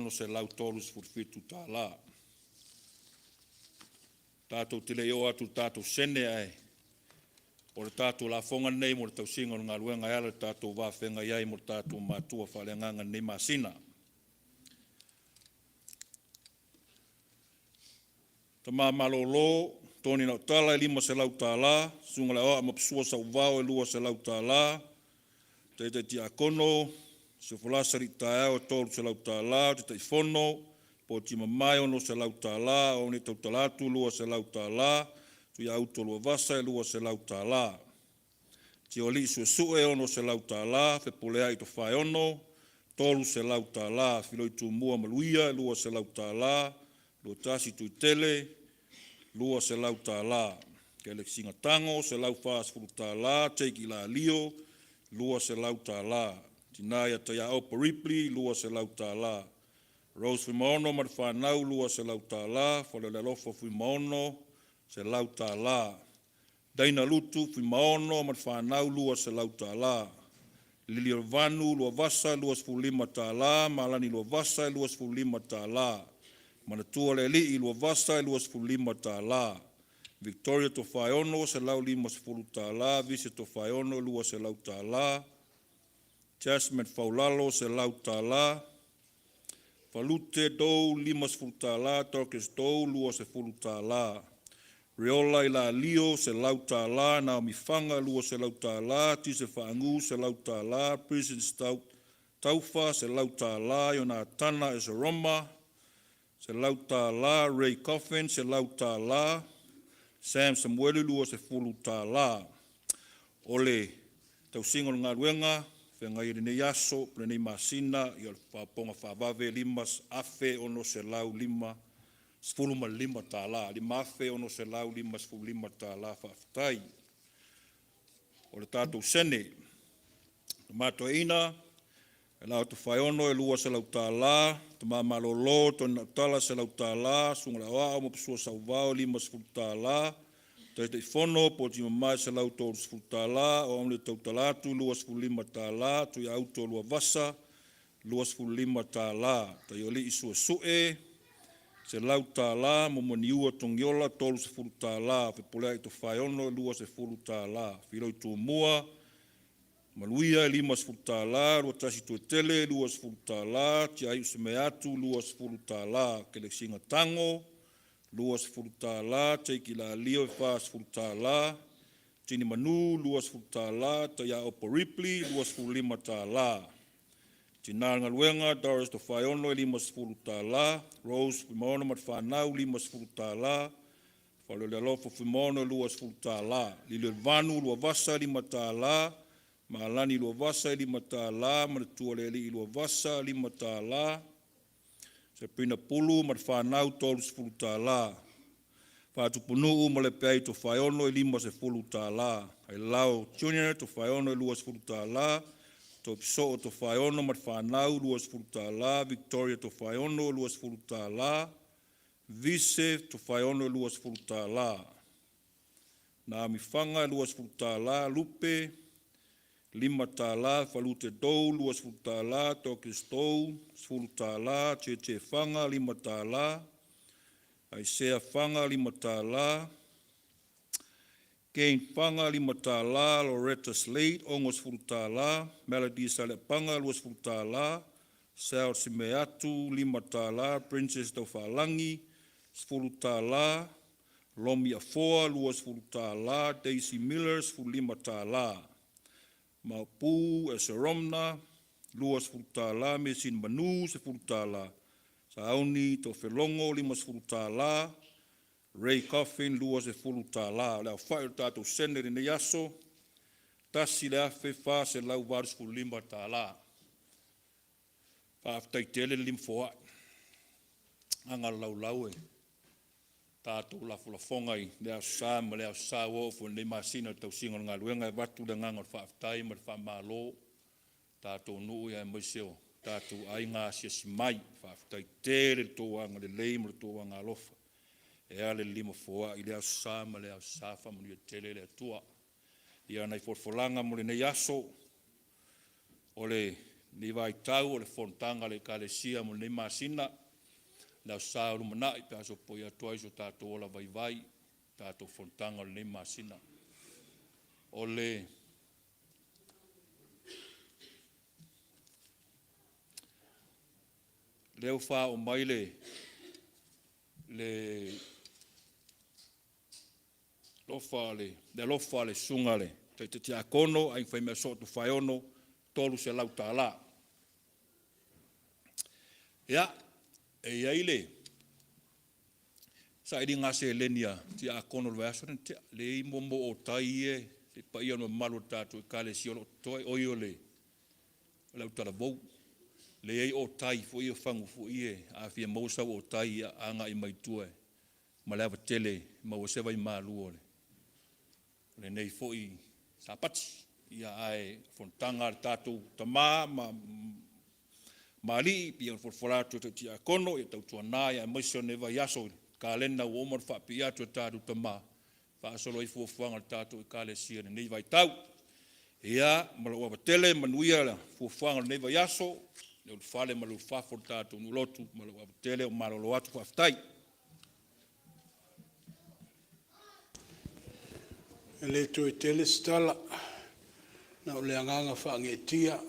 $637. Tatou te le i oo atu i le tatou sene, ae o le tatou lafoga lenei mo le tausiga o le galuega e ala i le tatou va feagai ai ma o tatou matua faaleagaga i lenei masina. Tama malolo Tony Lautala e $500, Susuga i le Aoao Maposua Sauvao e $200, Taitai Tiakono Siofalasa Alii Taeao e $300, Taitaifono Poti Mamae e $600, Auauna e tautala atu e $200, Tuiauto Luavasa e $200. Tiolii Suesue e $600, Fepuleai Tofaeono e $300, Filoi Tumua Maluia e $200, Luatasi Tuitele e $200, Kelekisina Tago e $140, Jake Ilalio e $200, Tina ia Taiaopo Ripley e $200, Rose Fuimaono ma le fanau e $200, Faleolofa Fuimaono e $100, Daina Lutu Fuimaono ma le fanau e $200, Liliuvanu Luavasa e $25, Malani Luavasa e $25. Manatua le Alii Luavasa, e $25. Victoria Tofaeono, $150. Vise Tofaeono, $200. Jasmine Faulalo, $100. Falute Dou, $50. Dorcas Dou, $20. Reola Ilalio, $100. Naomi Faga, $200. Tise Faagu, $100. Prison Stout Taufa, $100. Ionatana Eseroma, $100. Ray Coffin, $100. Sam Samueli, $20. O le tausiga o le galuega feagai ai lenei aso po o lenei masina, ia o le faaopoopoga faavave e $5,655, $5,655. Faafetai. O le tatou sene, Tama Toeaina Ailao Tofaeono e $200, Tama Malolo Tony Nautala $100, Susuga i le Aoao Maposua Sauvao e $50, Taitaifono Poti Mamae $130, O Auni e tautala atu $25, Tuiauto Luavasa $25, Taioalii Suesue $100, Momoniua Togiola $30, Fepuleai Tofaeono $20, Filoi Tumua Maluia e $50, Luatasi Tuetele $20, Tiaiu Semeatu $20, Kelesina Tago $20, Jake Ilalio e $40, Tini Manu $20, Taiaopo Ripley $25. Tina o le Galuega Doris Tofaeono e $50, Rose Fuimaono ma le fanau $50, Faleolealofa Fuimaono $20, Liliulevanu Luavasa $5, Malani Luavasa e $5, Manatua le Alii Luavasa $5, Sabrina Pulu ma le fanau $30, Faatupunuu Malepeai Tofaeono e $50, Ailao Junior Tofaeono e $20, Topisoo Tofaeono ma le fanau $20, Victoria Tofaeono $20, Vise Tofaeono e $20, Naomi Faga e $20, Lupe $5, Falute Dou $20, Dorcas Dou $10, Tietie Faga $5, Aisea Faga $5, Kane Faga $5, Loretta Slade $60, Melody Saleapaga $20, Sal Simeatu $5, Princess Taufaalagi $10, Lomi Afoa $20, Daisy Miller $15, Maopu Eseromna $20, Mesin Manu $10, Sauni Tofelogo $50, Ray Coffin $20. O le aofai o le tatou sene i lenei aso, $1,485. Faafetai tele le limafoai. Aga laulau e tatou lafolafoga i le Aso Sa ma le Aso Sa ua oo foi i lenei masina i le tausiga o le galuega. E avatu le agaga o le faafetai ma le faamalo tatou nuu aemaise o tatou aiga asiasi mai. Faafetai tele i le tou agalelei ma le tou agaalofa e ala i le limafoai i le Aso Sa ma le Aso Sa. Faamanuia tele le Atua. Ia nai folafolaga mo lenei aso, o lenei vaitau o le fonotaga a le Ekalesia mo lenei masina, le Aso Sa o lumanai pe a sopoia atu ai so tatou ola vaivai, tatou fonotaga o lenei masina. O le lea ua faaoo mai le alofa a le susuga i le Taitai Tiakono Aiga Faimea Tofaeono, $300. Ia, e i ai le sailiga seleni a Tiakono i le vaiaso lea na tea, lea e i ai moa otai ia le paia ma le mamalu o le tatou Ekalesia o lo o totoe, oi o le autalavou. Lea e i ai otai foi ia, fagu foi ia, a fia maua sau otai, ia agai mai tua ma le ava tele e maua ai se vaimalu o lenei foi Sapati. Ia ae fonotaga a le tatou tama ma alii, ia folafola atu e Tiakono, ia tautuana aemaise o lenei vaiaso i le kalena ua uma ona faapipii atu e tatou tama, faasolo ai fuafuaga a le tatou Ekalesia i lenei vaitau. Ia, ma lou ava tele, manuia fuafuaga o lenei vaiaso. le ulufale ma le ulufafo o le tatou nuu lotu ma lou ava tele, ua malolo atu, faafetai. E le toe tele se tala, na o le agaga faaneetia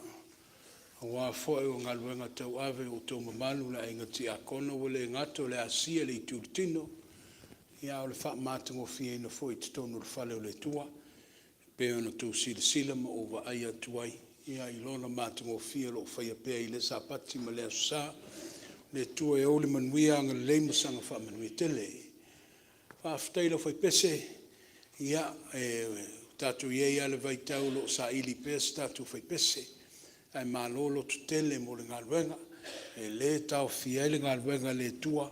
aua foi o galuega tauave o outou mamalu le aiga tiakono, ua le gata o le asia i le itu o le tino, a o le faamatagofieina foi i totonu o le fale o le Atua e pei ona outou silasila ma ou vaai atu ai i Lona matagofie o lo o faia pea i lea Sapati ma lea Aso Sa. Le Atua e ou le manuia, agalelei ma saga faamanuia tele. Faafetai i le aufaipese, ia, ua tatou i ai lava i le vaitau o lo o saili pea se tatou faipese, ae malo lototele mo le galuega. E le taofia ai le galuega a le Atua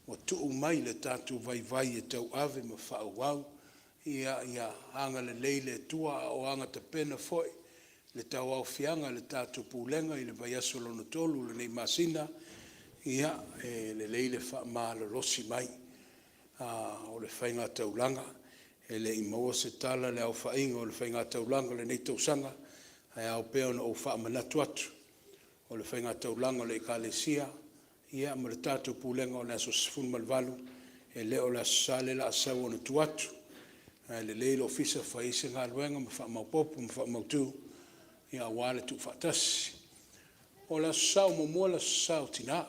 ua tuu mai le tatou vaivai e tauave ma faaauau. Ia agalelei le Atua a o a tapena foi le tauaofiaga e le tatou Pulega i le vaiaso lona tolu o lenei masina, e lelei le faamalolosi mai o le faigataulaga. E le i maua se tala i le aofaiga o le faigataulaga o lenei tausaga, ae ao pea ona ou faamanatu atu, o le faigataulaga a le Ekalesia ma le tatou Pulega o le aso 18, e le o le Aso Sa lea o le a sau ona tua atu, ae lelei le ofisa fai ai se galuega ma faamaopoopo ma faamautu aua le tuufaatasi. O le Aso Sa muamua o le Aso Sa o Tina.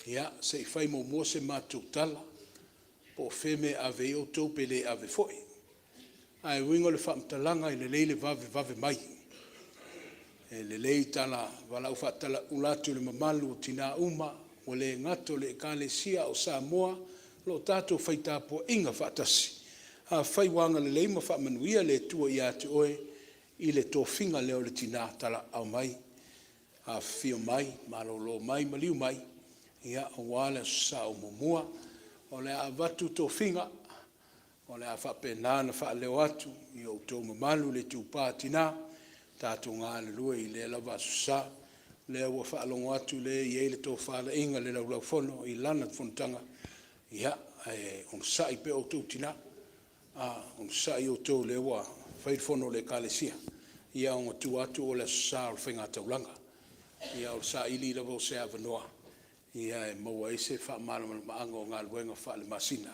Ia, se i fai muamua se matou tala po o fea le mea e ave i ai outou pe le ave foi. Ae o le uiga o le faamatalaga, e lelei le vavevave mai. E lelei tala valaau faatalauula atu i le mamalu o tina uma, ua le gata o le Ekalesia a o Samoa o lo o tatou fai tapuaiga faatasi. Afai ua agalelei ma faamanuia le Atua ia te oe i le tofiga lea o le tina, talaaao mai, afifio mai, malolo mai, maliu mai aua le Aso Sa o muamua. O le a avatu tofiga, o le a faapena ona faaleo atu i o outou mamalu le itupa tina, tatou galulue i lea lava Aso Sa. O lea ua faalogo atu o lea e i ai le tofalaiga i le Laulau-a-Fono i lana fonotaga, ia, ae onosai pea outou tina, onosai outou o lea ua fai le fono a le Ekalesia, ia ona tua atu o le Aso Sa o le faigataulaga. Ia o le saili lava o se avanoa e maua ai se faamalamalamaga o galuega faale-masina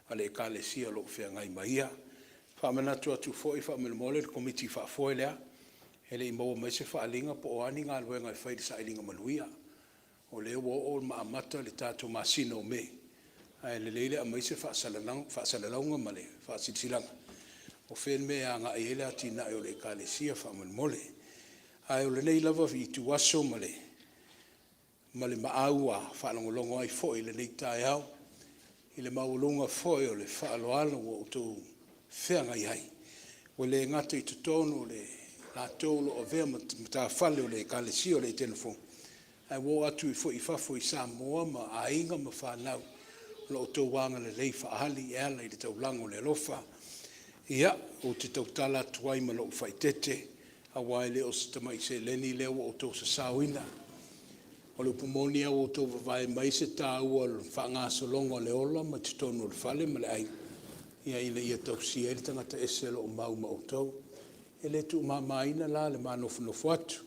a le Ekalesia o lo o feagai ma ia. E faamanatu atu foi faamolemole le Komiti Faafoe lea, e le i maua mai se faaaliga po o a ni galuega e fai i le sailiga manuia. O lea ua oo ma amata le tatou masina o Me, ae lelei le aumai se faasalalauga ma le faasilasilaga o fea le mea e agai i ai le atinae o le Ekalesia faamolemole. Ae o lenei lava ituaso ma le maau ua faalogologo ai foi i lenei taeao i le maualuga foi o le faaaloalo ua outou feagai ai, ua le gata i totonu o latou o lo o avea ma matafale o le Ekalesia o le Etena Fou, ae ua oo atu foi i fafo i Samoa ma aiga ma fanau o lo outou agalelei faaali e ala i le taulaga o le alofa. Ia, ou te tautala atu ai ma lou faaeteete, aua e le o se tamai seleni lea ua outou sasaoina. O le upu moni lava ua outou vavae mai se taua o le faagasologa o le ola ma totonu o le fale ma le aiga, ina ia tausia ai le tagata ese o lo o mau ma outou. E le tuumamaina la le ma nofonofo atu.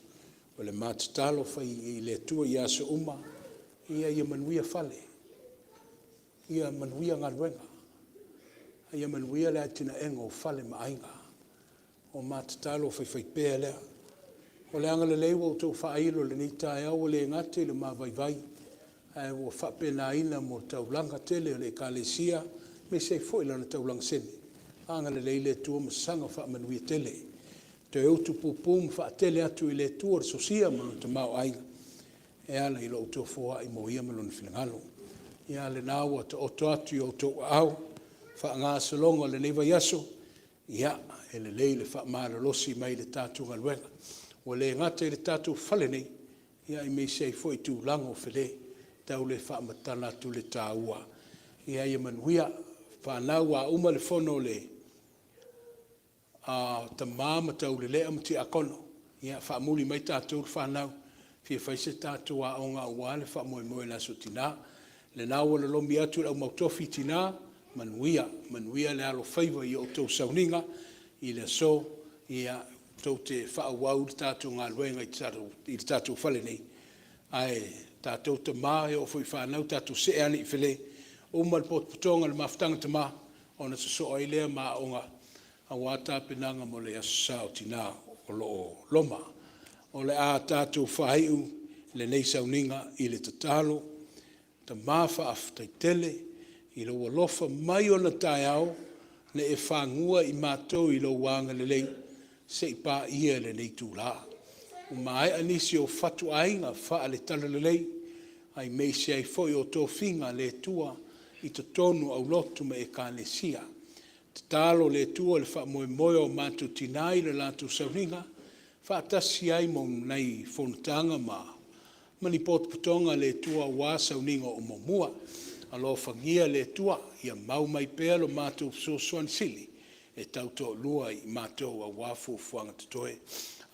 O le ma tatalo fai i le Atua i aso uma, ia manuia fale, ia manuia galuega, a ia manuia le atinaeina o fale ma aiga. O ma tatalo faifaipea lea. O le agalelei ua outou faailo i lenei taeao ua le gata i le ma vaivai, ae ua faapenaina mo le taulaga tele a le Ekalesia aemaise ai foi lana taulaga seni. Agalelei le Atua ma saga faamanuia tele. Toe utupupu ma faatele atu e le Atua le sosia ma lona tamaoaiga e ala i lo outou foai mo Ia ma Lona finagalo. Ia, a o lena ua taoto atu i outou aao le faagasologa o lenei vaiaso, ia, e lelei le faamalolosi mai i le tatou galuega. Ua le gata i le tatou fale nei, aemaise ai foi tulaga o fale, e tau le faamatala atu le taua. Ia manuia. Fanau, a uma le fono a tama ma taulelea ma tiakono, ia faamuli mai tatou le fanau e fia fai se tatou aoga aua le faamoemoe o le Aso Tina. O lena ua lolomi atu e le Au Mau Tofi tina, manuia, manuia le alofaiva i a outou sauniga i le aso. tou te faaauau le tatou galuega i le tatou fale nei, ae tatou tama e oo foi i fanau, tatou see ane i Fale, uma le potopotoga o le mafutaga a tama, ona sosoo ai lea ma aoga aua tapenaga mo le Aso Sa o Tina o lo o loma. O le a tatou faaiu lenei sauniga i le tatalo. Tama faafetai tele i lou alofa mai ona taeao na e fagua i matou i lou agalelei seia paia lenei itula. Ua maea nisi o fatuaiga faale-Talalelei aemaise ai foi o tofiga a le Atua i totonu o aulotu ma Ekalesia. Tatalo le Atua i le faamoemoe o matou tina i le latou sauniga faatasi ai ma nai fonotaga ma ni potopotoga a le Atua aua sauniga o muamua. Alofagia le Atua ia mau mai pea lo matou fesoasoani sili e tau toalua i matou aua fuafuaga totoe.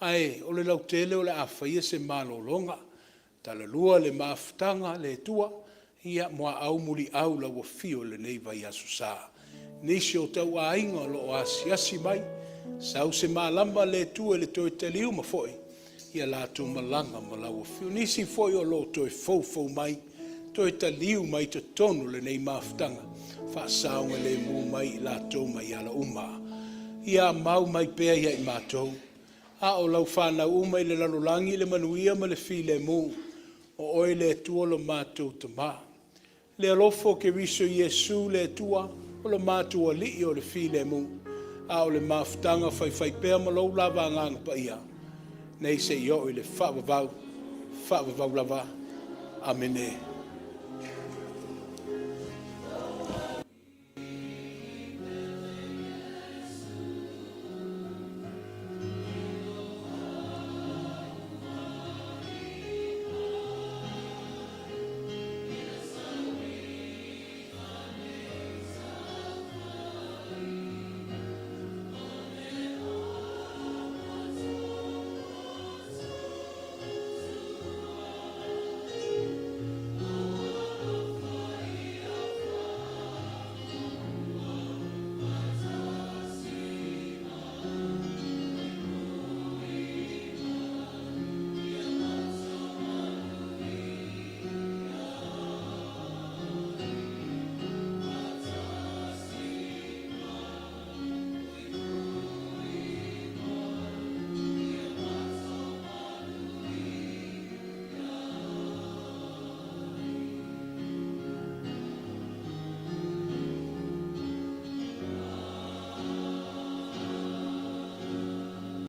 Ae o le lautele o le a faia se malologa, talalua le mafutaga a le Atua, ia muaau muliau lau afio i lenei vaiaso sa. Nisi o tauaiga o lo o asiasi mai, sau se malama a le Atua i le toe taliu ma foi, ia latou malaga ma lau afio. Nisi foi o lo o toe foufou mai, toe taliu mai i totonu o lenei mafutaga, faasaogalemu mai i latou mai ala uma. Ia mau mai pea ia i matou a o lau fanau uma i le lalolagi le manuia ma le filemu, o oe le Atua lo matou Tama. Le alofa o Keriso Iesu le Atua, o lo matou Alii o le filemu, a o le mafutaga faifaipea ma lou lava Agaga Paia, nei seia oo i le faavavau, faavavau lava. Amene.